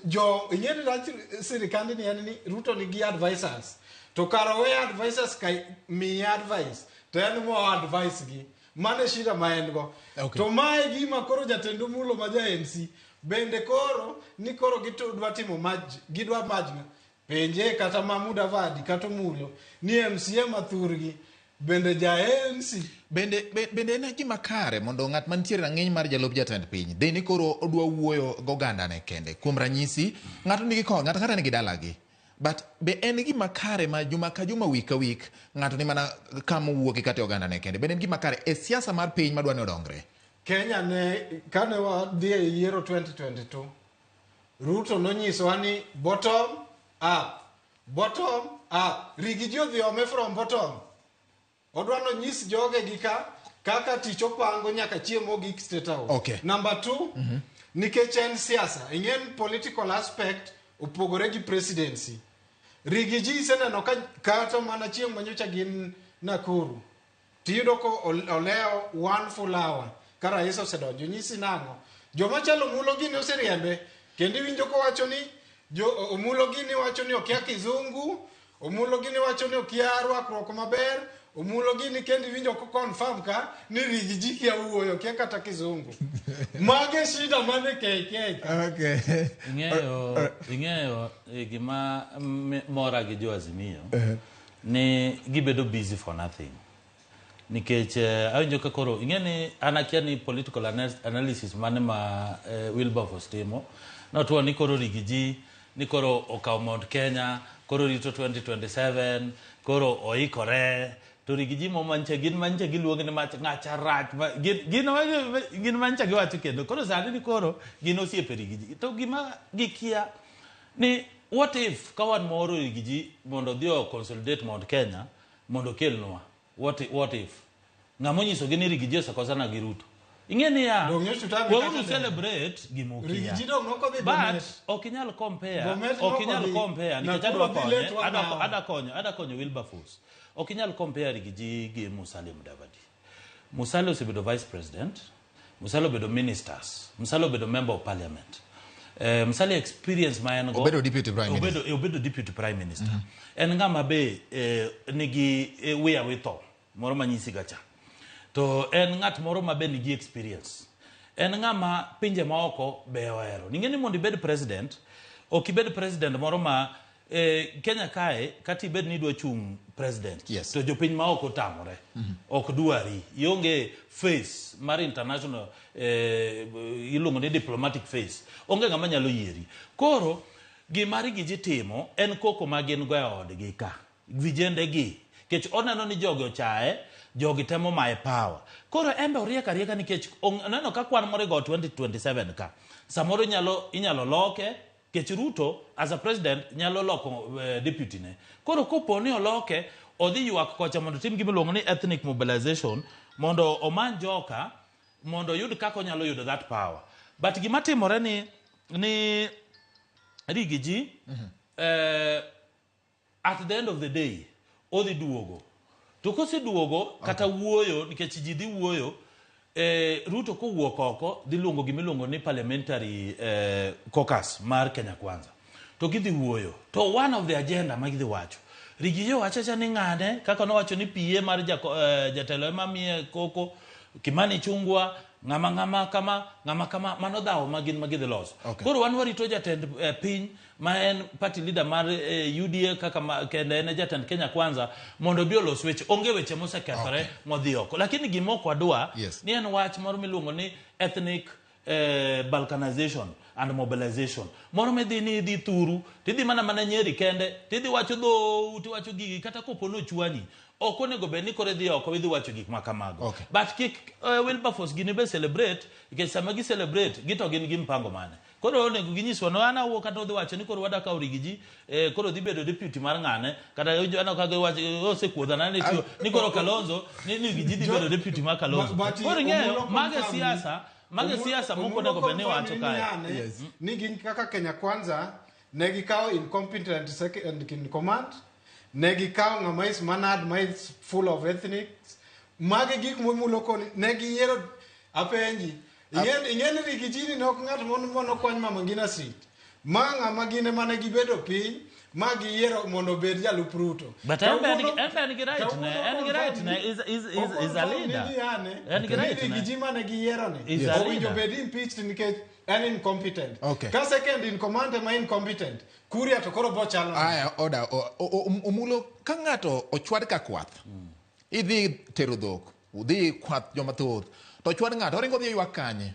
jo ing'e ni rach sirikand ni en ni Ruto nigi advisors to kar owe advisors ka miye advice to en mo advice gi mano e shida ma en go Okay. to mae gima koro jatend Omulo ma ja MC bende koro ni koro gidwa timo maj gidwa maj penje kata ma Mudavadi kata Omulo ni MCA ma thurgi bende ja ANC Bende, bende en gima kare mondo ng'at mantiere rang'iny mar jalup jatend piny dhi ni koro odwa wuoyo gogandane kende. Kuom ranyisi, ng'ato nigi ko, ng'ato kata nigi dalagi. But be en gima kare ma juma ka juma, week ka week, ng'ato ni mana kama owuoke kata e ogandane kende. Bende en gima kare e siasa mar piny madwa ni odongre. Kenya ne kane wadhi e yiero 2022 Ruto nonyisowa ni bottom up bottom up Rigiji odhi ome from bottom odwa nonyis joge gi ka kaka tich opango nyaka chieng' mogik State House. Okay. Number 2 nikech en siasa ing'en political aspect opogore gi presidency. Rigiji iseneno ka kata mana chieng' manyocha gin Nakuru tiyudo ko olewo one full hour ka rais osedonjo nyisi nang'o joma chalo Omulo gini oseriembe kendo iwinjo kowacho ni jo Omulo gini wacho ni okia kizungu Omulo gini wacho ni okia rwakruok maber Omulo gini kendo iwinjo ko confirm ka ni Rigiji kia wuoyo kia kata kizungu mage shida mane KK Okay. Ing'eyo gima mora gi jo Azimio ni gibedo busy for nothing nikech awinjo ka koro ing'e ni an akia ni political analysis mane ma Wilberforce timo notwo ni koro Rigiji ni koro okawo Mount Kenya koro rito 2027 koro oikore to Rigiji mo mancha gin mancha giluonge ni mach ng'acha rach gin mancha giwacho kendo koro sani ni koro gin osiepe Rigiji to gima gikia ni what if ka wan moro Rigiji mondo odhi o consolidate Mount Kenya mondo okelnwa what if ng'ama onyisogi ni Rigiji osekosana gi Ruto ing'e niya weuru celebrate gima okia but ok inyal compare ok inyal compare nikech adwa konye adwa konyo Wilberforce ok inyal compare Rigiji gi Musalia Mudavadi. Musalia osebedo vice president, Musalia obedo ministers, Musalia obedo member of parliament. Musalia experience ma en go Obedo deputy prime minister. Obedo deputy prime minister. En ng'ama be nigi wiya witho moro manyisi ga cha. To en ng'at moro ma be nigi experience. En ng'ama pinje maoko be ohero. Ning'e ni mondo ibed president, ok ibed president moro ma Kenya kae kata ibed ni idwa chung' president yes. To jopiny maoko otamore ok dwari ionge face mar international iluongo ni diplomatic face onge ng'ama nyalo yieri koro gima Rigiji timo en koko ma gin go e odgi ka vijende gi nikech oneno ni jogi ochaye jogi temo maye power koro en be oriek arieka nikech oneno ka kwan moro igo 2027 ka samoro inyalo loke nikech Ruto as a president nyalo loko deputy ne koro kopo ni oloke odhi ywak kocha mondo otim gima iluongo ni ethnic mobilization mondo omany joka mondo oyud kaka onyalo yudo that power but gima timore ni Rigiji at the end of the day odhi duogo to koseduogo kata wuoyo nikech ji dhi wuoyo Ruto kowuok oko dhi luongo gima iluongo ni parliamentary caucus mar Kenya Kwanza to gidhi wuoyo to one of the agenda ma gidhi wacho Rigiji owachacha ni ng'ane kaka nowacho ni PA mar jako, jatelo ema miye koko Kimani Chungwa ng'ama ng'ama kama ng'ama kama mano dhawo ma gin ma gidhi loso. Okay. Koro wan warito jatend piny ma en party leader mar UDA kaka ma, kendo en e jatend Kenya Kwanza mondo obi olos weche. Onge weche mosekethore Okay. modhi oko. Lakini gima ok wadwa Yes. ni en wach moro miluongo ni ethnic balkanization and mobilization. Moro midhi ni idhi thuru, tidhi mana mana Nyeri kende, tidhi wacho dhou, tiwacho gigi kata kopo nochwanyi. Ok onego bed ni koro idhi oko idhi wacho gik ma kamago. Okay. But kik Wilberforce gini be celebrate, nikech sama gi celebrate, gito gin gi mpango mane. Koro onego ginyiswa no an awuok kata odhi wacho ni koro wada kawo Rigiji, koro dhi bedo deputy mar ng'ane, kata aneno ka giwacho osekuodha na ni tiyo, ni koro Kalonzo, ni Rigiji dhi bedo deputy mar Kalonzo. But Koro ing'eyo, Omulo mago e confirm ni- siasa, mago e siasa mok Omulo onego bed ni confirm wacho ni kae. yane, Ni gin kaka Kenya Kwanza ne gikawo incompetent second in command, ne gikawo ng'ama is manad ma is full of ethnics. Magi gik momulo koni ne giyiero apenji. Ing'e ni Rigiji ni ne ok ng'at monokwany Mama Ngina seat. Ma ng'ama gin ema ne gibedo piny ma giyiero mondo obed jalup Ruto. But en be en be en gi right ne, en gi right ne, is a leader. En gi right ne. Rigiji mane giyiero ni Is a owinjo leader. bed impeached nikech en incompetent. Okay. Ka second in command ema incompetent, Kuria to koro bo chalo. Aya, oda, Omulo, ka ng'ato ochwad ka kwath, idhi tero dhok, udhi kwath joma thoth, to ochwad ng'ato, oringo odhi oywak kanye?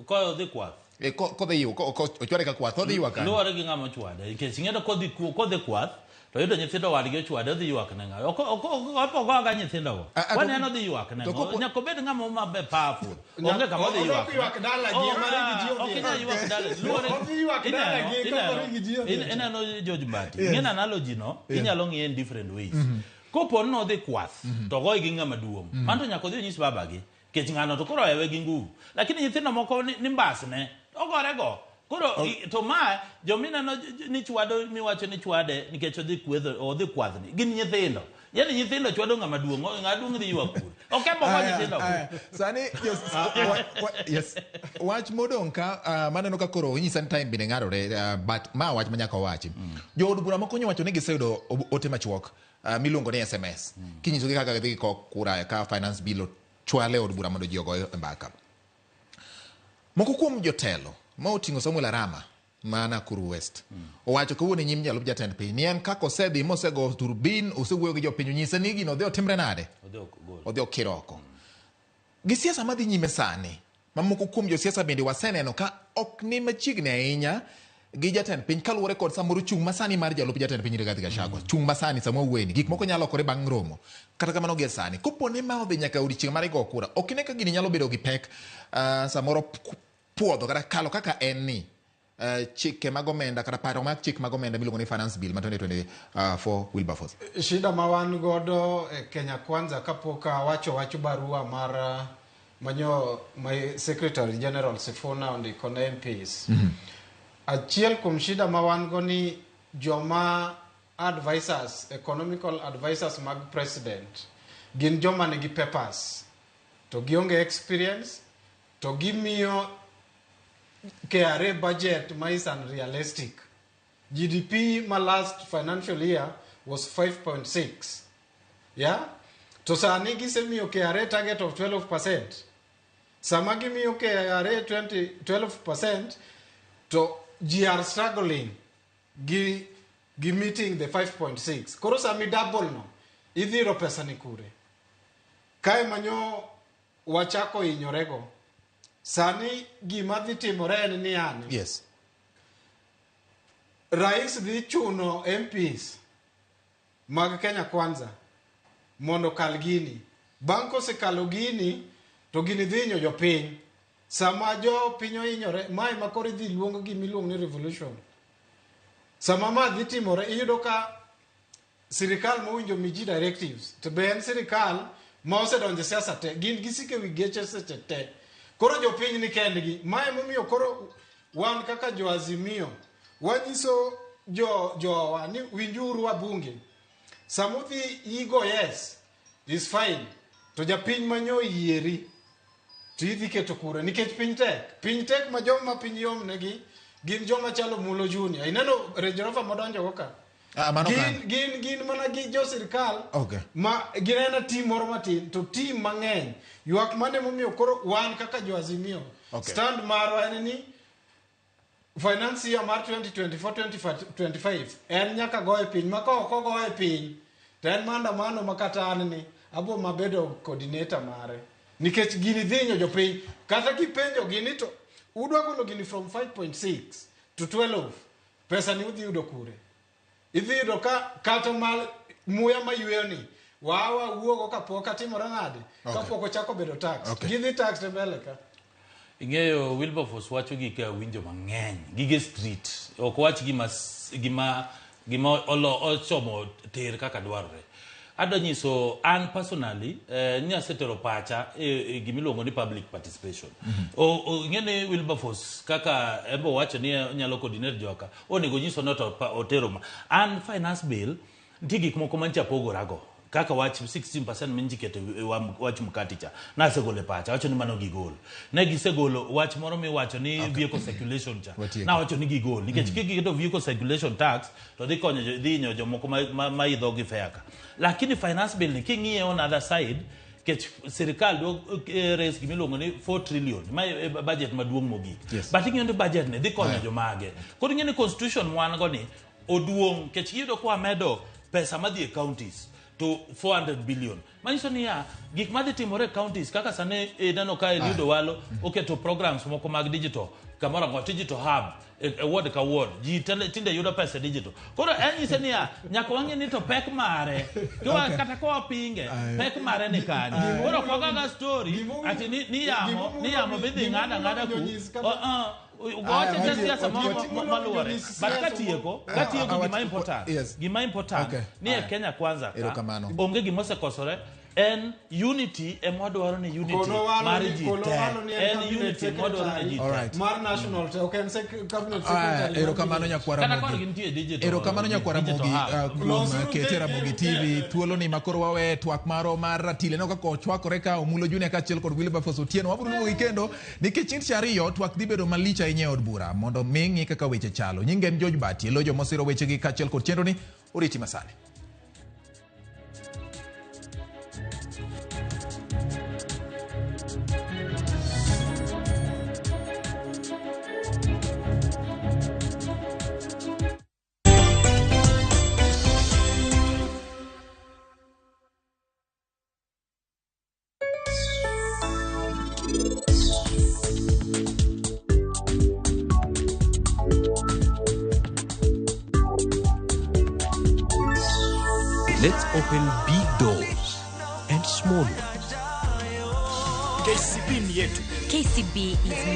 Ko odhi kwath. E, kodhi ochwade ka kwath, odhi ywak kanye? Luwore gi ng'ama ochwade. Nikech ing'eyo kodhi kwath, to yudo nyithindo wadgi ochwade, odhi ywak ne ng'a. Ok ogoga nyithindogo. Kwani en odhi ywak ne ng'a? Nyaka obed ng'ama ma be powerful. Onge kama odhi ywak. Odok ywak dala gi ema Rigiji odhi. Ok inyal ywak dala. Luwore Odhi ywak dala gi kama Rigiji odhi. Ineno George Mbati. Yes. Ing'e analogy no, inyalo ng'iye in different ways. Kopo ni nodhi kwath, to ogoye gi ng'ama duong'. Mano to nyaka odhi onyis babagi. Nikech ng'ano to koro ohewe gi nguvu. Lakini nyithindo moko ni mbasne, ogorego. Koro to ma jomineno ni chwado miwacho ni chwade nikech odhi kwedho odhi kwathni gin nyithindo. Yaani nyithindo chwado ng'ama duong', ng'ama duong' dhi ywak kure. Ok ema ogo nyithindo. Sani yes. Wach modong' ka maneno ka koro inyisa ni time bende ng'adore, but ma wach ma nyaka owachi. Jood bura moko nyowacho ni giseyudo ote machuok miluongo ni SMS. Kinyisogi kaka gidhi go kura ka finance bill ochwal e od bura mondo ji ogoye mbaka. Moko kuom jotelo ma oting'o Samuel Arama ma Nakuru West owacho kawuono e nyim jalup jatend piny ni en kaka osedhi mosego turbin, osewuoyo gi jopiny, onyise ni gino odhi otimre nade, odhi okir oko. Gi siasa madhi nyime sani, ma moko kuom josiasa bende waseneno ka ok ni machiegni ahinya gi jatend piny kaluwore kod samoro chung' masani mar jalup jatend piny Rigathi Gachagua. Chung' masani sama wawuoyeni, gik moko nyalo lokore bang' romo. Kata kamano gie sani, kopo ni ma odhi nyaka odiechieng' mar go kura, ok ine ka gini nyalo bedo gi pek samoro puodho kata kalo kaka en ni chike mag omenda kata paro mag chik mag omenda miluongo ni finance bill ma 2024 Wilberforce. Shida ma wan godo e Kenya Kwanza kapok awacho wach barua mar manyo my Secretary General Sifuna ondiko ne MPs. Achiel kuom shida ma wan go ni joma advisors, economical advisors mag president gin joma nigi papers to gionge experience to gimiyo KRA budget ma is unrealistic. GDP ma last financial year was 5.6. Yeah? To sani gisemiyo KRA target of 12%. Sama gimiyo KRA 12% to ji are struggling gi meeting the 5.6. Koro sami double no, idhi yudo pesa ni kure. Kae manyo wachako hinyorego. Sani gima dhi timore en ni yani. Yes. Rais dhi chuno MPs mag Kenya Kwanza mondo kal gini. Bang' kosekalo gini, to gini dhi hinyo jopiny. Sama jopiny ohinyore, mae ma koro idhi luong gima iluongo ni revolution. Sama ma dhi timore, iyudo ka sirikal mowinjo mi ji directives, to be en sirikal ma osedonjo e siasa te, gin gisike wi geche seche te. Koro jopiny ni kendgi. Mae momiyo koro wan kaka jo Azimio, wanyiso jowa ni winjuru wabunge. Sama udhi igo yes, is fine. To japiny manyo yieri, to idhi keto kura nikech piny tek. Piny tek ma joma piny yom negi gin joma chalo Mulo Junior. Ineno Range Rover modonjo go ka. Mano Gin mana gi jo sirikal Okay. ma gin ena team moro matin to team mang'eny ywak mane momiyo koro wan kaka jo Azimio Okay. stand marwa en ni finance year mar 2024-2025 en nyaka goye piny ma ka ok ogoye piny to en maandamano ma kata an ni abo mabedo coordinator mare nikech gini dhi hinyo jopiny kata kipenjo gini to udwa golo gini from 5.6 to 12 pesa ni udhi yudo kure idhi yudo ka kata mal muya mayweyo ni wawa wuogo kapok atimore nade Okay. kapok ochako bedo tax Okay. gidhi tax to mbele ka Ing'eyo Wilberforce wacho gik awinjo mang'eny gige street ok wach gima ochomo tir kaka dwarore. Adwa nyiso an personally ni asetero pacha e gimiluongo ni public participation. Ing'e ni Wilberforce kaka embo wacho ni onyalo coordinate joka onego nyiso ni to otero ma. An finance bill nitie gik moko mancha pogorago kaka wach 16% minji keto e wach mkati cha nasegolo e pacha awacho ni mano gigol ne gisegolo wach moro miwacho ni vehicle circulation cha Watieko. nawacho ni gigol nikech kiketo vehicle circulation tax to dhi konyo dhi hinyo jomoko ma idho gi fare ka lakini finance bill ni king'iye on other side kech sirikal dwa raise gimiluongo ni 4 trillion ma e budget maduong' mogik Yes. but ing'iyo ni budget ni dhi konyo Aya. jomage koro ing'e ni constitution mwan go ni oduong' kech iyudo kwa medo pesa madhi e counties to 400 billion manyiso niya gik madhi timore e counties kaka sani ineno ka Eliud Owalo oketo programs moko mag digital kamoro amora digital hub e ward ka ward ji tinde yudo pesa e digital koro en nyise niya nyaka wang'e ni to pek mare Okay. kata ka wapinge pek mare ni kanye koro ok wagaga story ati ni yamo bidhi ng'ada ng'ada ku wache te siasa maluwore but katieko gima important gima important ni e Kenya kwanza ka onge gima osekosore en unity ema wadwaro ni unity mar ji te en unity ema wadwaro ni ji te mar national te ok en cabinet secretary Erokamano nyakwara Kata Ramogi. kod gintie digital Erokamano nyakwara digital Ramogi hub. kuom kete Ramogi TV thuolo ni makoro wawe twak maro mar ratile no kaka ochwakore ka Omulo Junior kaachiel kod Wilberforce Otieno wabiro duogi kendo nikech chieng' tich ariyo twak dhi bedo malich ahinya e od bura mondo mi ng'i kaka weche chalo. Nyinge en George Bati elo jomosiro wechegi kaachiel kod chenro ni oriti masani. Let's open big doors and small ones. KCB ni yetu. KCB is